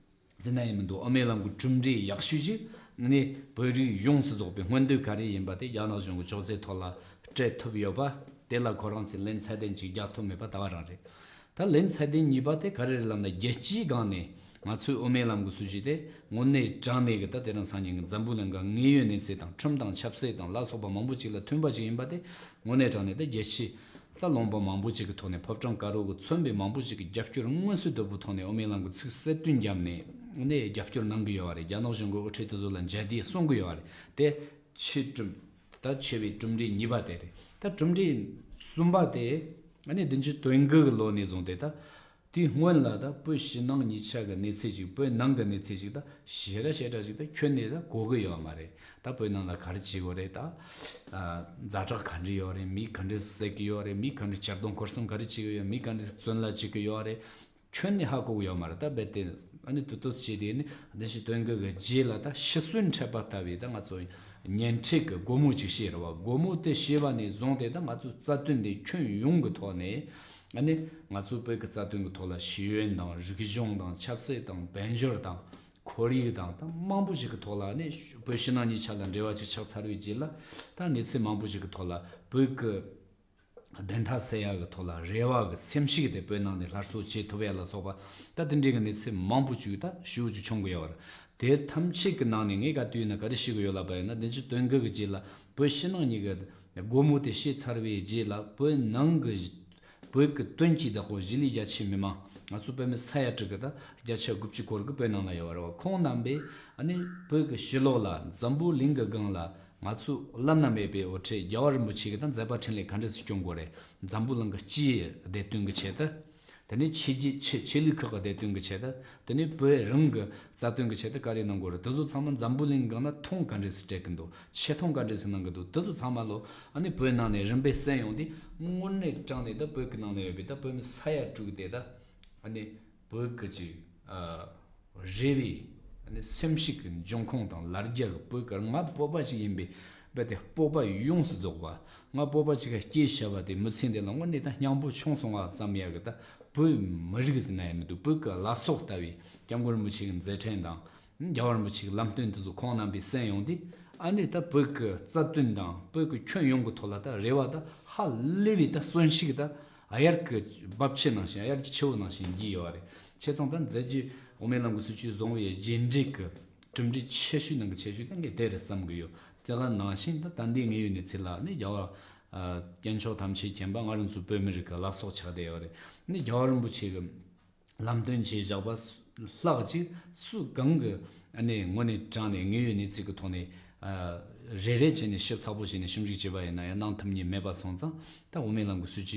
ཟེར་ན་ཡང་མི་འདུག་དབུ་མའི་ལམ་གྱི་གྲུབ་འབྲས་ཡག་ཤོས་ཅིག་ནི་བོད་རིགས་ཡོངས་སུ་རྫོགས་པའི་མངོན་འདོད་ག་རེ་ཡིན་པ་དེ་རྒྱ་ནག་གཞུང་གི་ཅོག་ཙེའི་ཐོག་ལ་སྤྲད་ཐུབ་ཡོད་པ་དེ་ལ་ཁོ་རང་ཚོས་ལན་ཚད་ལྡན་ཅིག་རྒྱག་ཐུབ་མེད་པ་ད་ག་རང་རེད། ད་ལན་ཚད་ལྡན་གཉིས་པ་དེ་ག་རེ་རེད་ལབ་ན། རྒྱལ་སྤྱིའི་སྒང་ནས་ང་ཚོའི་དབུ་མའི་ལམ་གྱི་སྲིད་བྱུས་དེ་དངོས་གནས་དྲང་གནས་ཀྱི་ད་དེ་རིང་སང་ཉིན་གྱི་འཛམ་བུ་གླིང་གི་དངོས་ཡོད་གནས་ཚུལ་དང་ཁྲིམས་དང་ཆབ་སྲིད་དང་ལ་སོགས་པ་མང་པོ་ཅིག་ལ་མཐུན་པ་ཅིག་ཡིན་པ་དེ་དངོས་གནས་དྲང་གནས་ད་རྒྱལ་སྤྱི། ད་ལུང་པ་མང་པོ་ཅིག་གི་ཐོག་ནས་ཕོ་བྲང་དཀར་པོ་གིས་མཚོན་པའི་མང་པོ་ཅིག་གིས་རྒྱབ་སྐྱོར་མངོན་གསལ་དོད་པོའི་ཐོག་ནས་དབུ་མའི་ལམ་གྱི་ཚིག་གསལ་སྟོན་བརྒྱབ་ནས་ནས་རྒྱབ་སྐྱོར་གནང་གི་ཡོད་རེད། རྒྱ་ནག་གཞུང་གི་དབུ་ཁྲིད་དེ་ཚོ་ལ་མཇལ་དུས་གསུང་གི་ཡོད་རེད། དེ་ཆེས་གྲུབ་ད་ཆེ་བའི་གྲུབ་འབྲས་གཉིས་པ་དེ་རེད། ད་གྲུབ་འབྲས་གསུམ་པ་དེ་ཨ་ནི་བདུན་ཅུ་དོན་དགུ་གི་ལོ་ནས་བཟུང་སྟེ་ད་དེའི་སྔོན་ལ་ད་བོད་ཕྱི་ནང་གཉིས་ཆ་གི་གནས་ཚུལ་ཅིག་བོད་ནང་གི་གནས་ཚུལ་ཅིག་ད་ཞེ་དྲག་ཞེ་དྲག་ཅིག་ད་ཁྱོན་ནས་ད་གོ་གི་ཡོད་མ་རེད། ད་བོད་ནང་ལ་ག་རེ་བྱེད་དགོས་རེད། ད་ཨ་ཛ་དྲག་ག་འདྲ་ཡོད་རེད། མི་ག་འདྲ་བསད་ཀྱི་ཡོད་རེད། མི་ག་འདྲ་གཅར་རྡུང་སྐོར་གསུམ་ག་རེ་བྱེད་ཀྱི་ཡོད། མི་ག་འདྲ་བཙོན་ལ་བཅུག་གི་ཡོད་རེད། ཁྱོན་ནས་ཧ་གོ་གི་ཡོད་མ་རེད། ད་རྦད་དེ་ཨ་ནི་དུས་ཚོད་བྱས་དེ་ནི་བདུན་ཅུ་དོན་དགུ་གི་རྗེས་ལ་ད་ཤི་གསོན་འཕྲད་པ་ལྟ་བུའི་ད་ང་ཚོ་ཉེན་འཕྲད་ཀྱི་སྒོ་མོ་ཅིག་ཕྱེས་རེད་བ། སྒོ་མོ་དེ་ཕྱེས་པ་ནས་བཟུང་སྟེ་ད་ང་ཚོའི་རྩ་དོན་དེ་ཁྱོན་ཡོངས་ཀྱི་ཐོག་ནས་ཨ་ནི་ང་ཚོའི་བོད་ཀྱི་རྩ་དོན་གྱི་ཐོག་ལ་ཤེས་ཡོན་དང་རིག་གཞུང་དང་ཆབ་སྲིད་དང་དཔལ་འབྱོར་དང་ཁོར་ཡུག་དང་ད་མང་པོ་ཞིག་གི་ཐོག་ལ་ཨ་ནི་བོད་ཕྱི་ནང་གཉིས་ཆ་ལ་འབྲེལ་བ་ཅིག་ཆགས་ཚར་བའི་རྗེས་ལ་ད་གནས་ཚུལ་མང་པོ་ཞིག་གི་ཐོག་ལ་བོད་ཀྱི་བདེན་མཐའ་གསལ་ཡག་གི་ཐོག་ལ་རེ་བ་གི་སེམས་ཤུགས་དེ་བོད་ནང་ནས་སླར་གསོ་བྱེད་ཐུབ་ཡག་ལ་སོགས་པ་ད་དེ་འདྲའི་གི་གནས་ཚུལ་མང་པོ་ཅིག་ད་ཞེ་པོ་ཅིག་བྱུང་གི་ཡོད་རེད། དེ་ཐམས་ཅད་ཀྱི་ནང་ནས་ངས་ག་དུས་ཡིན་ན་ག་རེ་ཤེས་གི་ཡོད་ལབ་པ་ཡིན་ན། བདུན་ཅུ་དོན་དགུ་གི་རྗེས་ལ་བོད་ཕྱི་ནང་གཉིས་ཀྱི་སྒོ་མོ་དེ་ཕྱེ་ཚར་བའི་རྗེས་ལ་བོད་ནང་གི་བོད་ཀྱི་དོན་གྱི་བདག་པོ་གཞིས་ལུས་རྒྱ་ཆེའི་མི་མང་ང་ཚོ་བོད་མི་ས་ཡ་དྲུག་གི་ད་བརྒྱ་ཆ་དགུ་བཅུ་སྐོར་གི་བོད་ནང་ལ་ཡོད་རེད་བ། ཁོང་རྣམ་པས་ཨ་ནི་བོད་ཀྱི་ཕྱི་ལོགས་ལ་འཛམ་བུ་གླིང་གི་སྒང་ལ་ང་ཚོ་བླ་ན་མེད་པའི་དབུ་ཁྲིད་རྒྱལ་བ་རིན་པོ་ཆེ་གི་ད་མཛད་པ་འཕྲིན་ལས་ག་འདྲ་སེ་སྐྱོང་དགོས་རེད། འཛམ་བུ་གླིང་གི་སྤྱིའི་བདེ་དོན་གྱི་ཆེད་དུ། དེ་ནས་ཕྱི་རྒྱལ་ཕྱི་ཆོས་ལུགས་ཁག་གི་བདེ་དོན་གྱི་ཆེད་དུ། དེ་ནས་བོད་རང་གི་རྩ་དོན་གྱི་ཆེད་དུ་ག་རེ་གནང་དགོས་རེད། དེ་ཚོ་ཚང་མ་འཛམ་བུ་གླིང་སྒང་ན་མཐོང་ག་འདྲ་སེ་སྤྲད་གི་འདུག་ཆེ་མཐོང་ག་འདྲ་སེ་གནང་གི་འདུག་དེ་ཚོ་ཚང་མ་ལོ་ཨ་ནི་བོད་ནང་ནས་རིམ་པས་གསན་ཡོང་དུས་དངོས་གནས་དྲང་གནས་ད་བོད་ཀྱི་ནང་ན་ཡོད་པའི་ད་བོད་མི་ས་ཡ་དྲུག་དེ་ད་ཨ་ནི་བོད་ཀྱི་ཅིག་ཨ་རེ་བའི་ཨ་ནི་སེམས་ཤུགས་ཀྱི་འབྱུང་ཁུངས་དང་ལ་རྒྱ་གི་བོད་ཀྱི་ང་སྤོབས་པ་ཞིག་ཡིན་པའི་རྦད་དེ་སྤོབས་པ་ཡོངས་སུ་རྫོགས་པ། ང་སྤོབས་པ་ཅིག་ག་སྐྱེས་བྱ་བ་དེ་མི་ཚེ་འདི་ལ་དངོས་གནས་ད་སྙིང་པོ་ཆུང་སོང་བ་བསམ་ཡག་གི་ད་བོད་མི་རིགས་ཟེར་ན་ཡང་མི་འདུག་བོད་ཀྱི་བླ་སྲོག་ལྟ་བུའི་སྐྱབས་མགོན་རིན་པོ་ཆེ་གི་མཛད་འཕྲིན་དང་། རྒྱལ་བ་རིན་པོ་ཆེ་གི་ལམ་སྟོན་དེ་ཚོ་ཁོང་རྣམ་པས་གསན་ཡོང་དུས་ ཨ་ནི་ད་བོད་ཀྱི་རྩ་དོན་དང་བོད་ཀྱི་ཁྱོན་ཡོངས་ཀྱི་ཐོག་ལ་ད་རེ་བ་ད་ཧ་ལས་པའི་ད་གསོན་ཤུགས་ད་དབྱར་གྱི་རྦབ་ཆུ་ནང་བཞིན་དབྱར་གྱི་ཆུ་བོ་ནང་བཞིན་རྒྱས་ཡོད་རེད། བྱས་ཙང་ད་མཛད་རྗེས་དབུ་མའི་ལམ་གྱི་སྲིད་བྱུས་བཟུང་བའི་རྗེས་འབྲས་ཀྱི་གྲུབ་འབྲས་ཆེ་ཤོས་ནང་གི་ཆེ་ཤོས་ད་ངས་དེ་རེད་བསམ་གྱི་ཡོད། དེ་ག་ནང་བཞིན་ད་ད་ལྟའི་དངོས་ཡོད་གནས་ཚུལ་ལ་ནི་རྒྱལ་བ་ཨ་སྐྱེས་མཆོག་ཐམས་ཅད་མཁྱེན་པ་ང་རང་ཚོ་བོད་མི་རིགས་ཀྱི་བླ་སྲོག་ཆགས་བསྡད་ཡོད་རེད། ནི་རྒྱལ་བ་རིན་པོ་ཆེ་གི་ལམ་སྟོན་བྱས་བཞག་པ་ལྷག་ཅིག་སུ་གང་གི་ཨ་ནི་ངོས་ནས་དྲངས་ནས་དངོས་ཡོད་གནས་ཚུལ་གྱི་ཐོག་ནས་ཨ་རེ་རེ་བྱས་ནས་ཞིབ་ཚགས་པོ་བྱས་ནས་ཞིབ་འཇུག་བྱས་པ་ཡིན་ན་ཡང་གནང་ཐུབ་མཁན་མེད་པ་སོང་ཙང་ད་དབུ་མའི་ལམ་གྱི་སྲིད་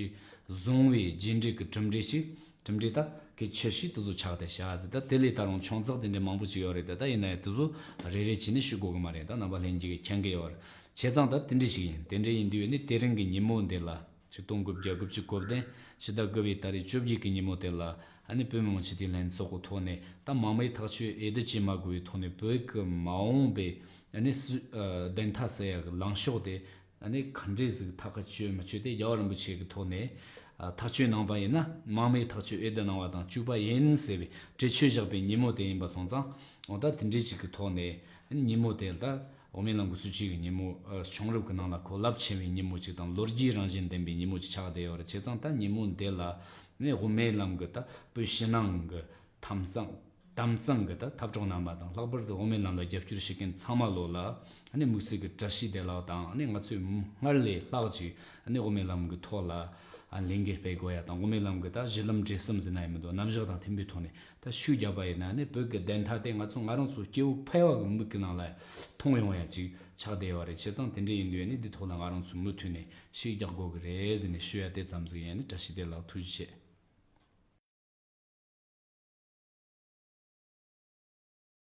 བྱུས་བཟུང་བའི་རྗེས་འབྲས་ཀྱི་གྲུབ་འབྲས་ཤིག་གྲུབ་འབྲས་ད་གལ་ཆེ་ཤོས་དེ་ཚོ་ཆགས་ཏེ་བཞག་ཟེར། ད་དེ་ལས་ད་རུང་ཆུང་ཙག་དེ་འདྲའི་མང་པོ་ཅིག་ཡོད་རེད། ད་ད་ཡིན་ན་ཡང་དེ་ཚོ་རེ་རེ་བྱས་ནས་ཞུ་དགོས་གི་མ་རེད། ད་རྣམ་པ་ལྷན་རྒྱས་ཀྱིས་མཁྱེན་གི་ཡོད་རེད། བྱས་ཙང་ད་དེ་འདྲ་ཞིག་ཡིན། དེ་འདྲ་ཡིན་དུས་ནི་དེ་རིང་གི་ཉིན་མོ་འདི་ལ་ཆིག་སྟོང་དགུ་བརྒྱ་དགུ་བཅུ་གོ་བདུན་ཕྱི་ཟླ་དགུ་པའི་ཏ་རིག་བཅོ་བརྒྱད་ཀྱི་ཉིན་མོ་དེ་ལ་ཨ་ནི་བོད་མི་མང་སྤྱི་འཐུས་ལྷན་ཚོགས་ཀྱི་ཐོག་ནས་ད་མང་མོས་ཐག་གཅོད་འོས་བསྡུ་བྱེད་མ་དགོས་པའི་ཐོག་ནས་བོད་ཀྱི་མ་འོངས་པའི་ཨ་ནི་སྲིད་ཨ་བདེན་མཐའ་གསལ་ཡག་གི་ལངས་ཕྱོགས་དེ་ཨ་ནི་ག་འདྲས་ཟིག་ཐག་གཅོད་མི་གཅོད་དེ་རྒྱལ་བ་རིན་པོ་ཆེ་གི་ཐོག་ནས་ཨ་ཐག་གཅོད་གནང་པ་ཡིན་ན་མང་མོས་ཐག་གཅོད་འོས་བསྡུ་གནང་བ་དང་གཅིག་པ་ཡིན་ཟེར་བའི་གྲོས་ཆོད་བཞག་པའི་ཉིན་མོ་དེ་ཡིན་པ་སོང་ཙང་འོ་ད་དེ་འདྲས་ཅིག་གི་ཐོག་ནས་ཨ་ནི་ཉིན་མོ་དེ་ལ་ད་དབུ་མའི་ལམ་གྱི་སྲིད་བྱུས་ཀྱི་ཉིན་མོ་ཨ་བྱུང་རབས་ཀྱི་ནང་ལ་གོ་རླབས་ཆེ་བའི་ཉིན་མོ་ཅིག་དང་ལོ་རྒྱུས་རང་བཞིན་ལྡན་པའི་ཉིན་མོ་ཅིག་ཆགས་བསྡད་ཡོད་རེད། བྱས་ཙང་ད་ཉིན་མོ་འདི་ལ་ནི་དབུ་མའི་ལམ་གྱི་ད་བོད་ཕྱི་ནང་གི་འཐབ་འཛིང་དམ་གཙང་གི་ད་འཐབ་གྲོགས་རྣམ་པ་དང་ལྷག་པར་དུ་དབུ་མའི་ལམ་ལ་རྒྱབ་སྐྱོར་བྱེད་མཁན་ཚང་མ་ལོ་ལ་ཨ་ནི་དམིགས་བསལ་གྱི་བཀྲ་ཤིས་བདེ་ལེགས་དང་ཨ་ནི་ང་ཚོས་སྔར་ལས་ལྷག་ཅིག་ཨ་ནི་དབུ་མའི་ལམ་གྱི་ཐོག་ལ་ཨ་ལས་འགུལ་སྤེལ་དགོས་ཡ་དང་དབུ་མའི་ལམ་གྱི་ད་གཞི་ལམ་འབྲས་གསུམ་ཟེར་ན་ཡང་མི་འདུག་རྣམ་གཞག་དང་མཐུན་པའི་ཐོག་ནས་ད་ཤུགས་རྒྱག་པ་ཡིན་ན་ནི་བོད་ཀྱི་བདེན་མཐའ་དེ་ང་ཚོ་ང་རང་ཚོ་སྐྱེ་བོ་ཕལ་བ་གི་མིག་གི་ནང་ལ་མཐོང་ཡོང་ཡ་ཅིག་ཆགས་བསྡད་ཡོད་རེད། བྱས་ཙང་དེ་འདྲ་ཡིན་དུས་ནི་འདི་ཐོག་ལ་ང་རང་ཚོ་མུ་མཐུད་ནས་ཤུགས་རྒྱག་དགོས་ཀྱི་རེད་ཟེར་ནས་ཞུ་ཡ་དེ་ཙམ་ཟིག་ཡིན། ནི་བཀྲ་ཤིས་བདེ་ལེགས། ཐུགས་རྗེ་ཆེ།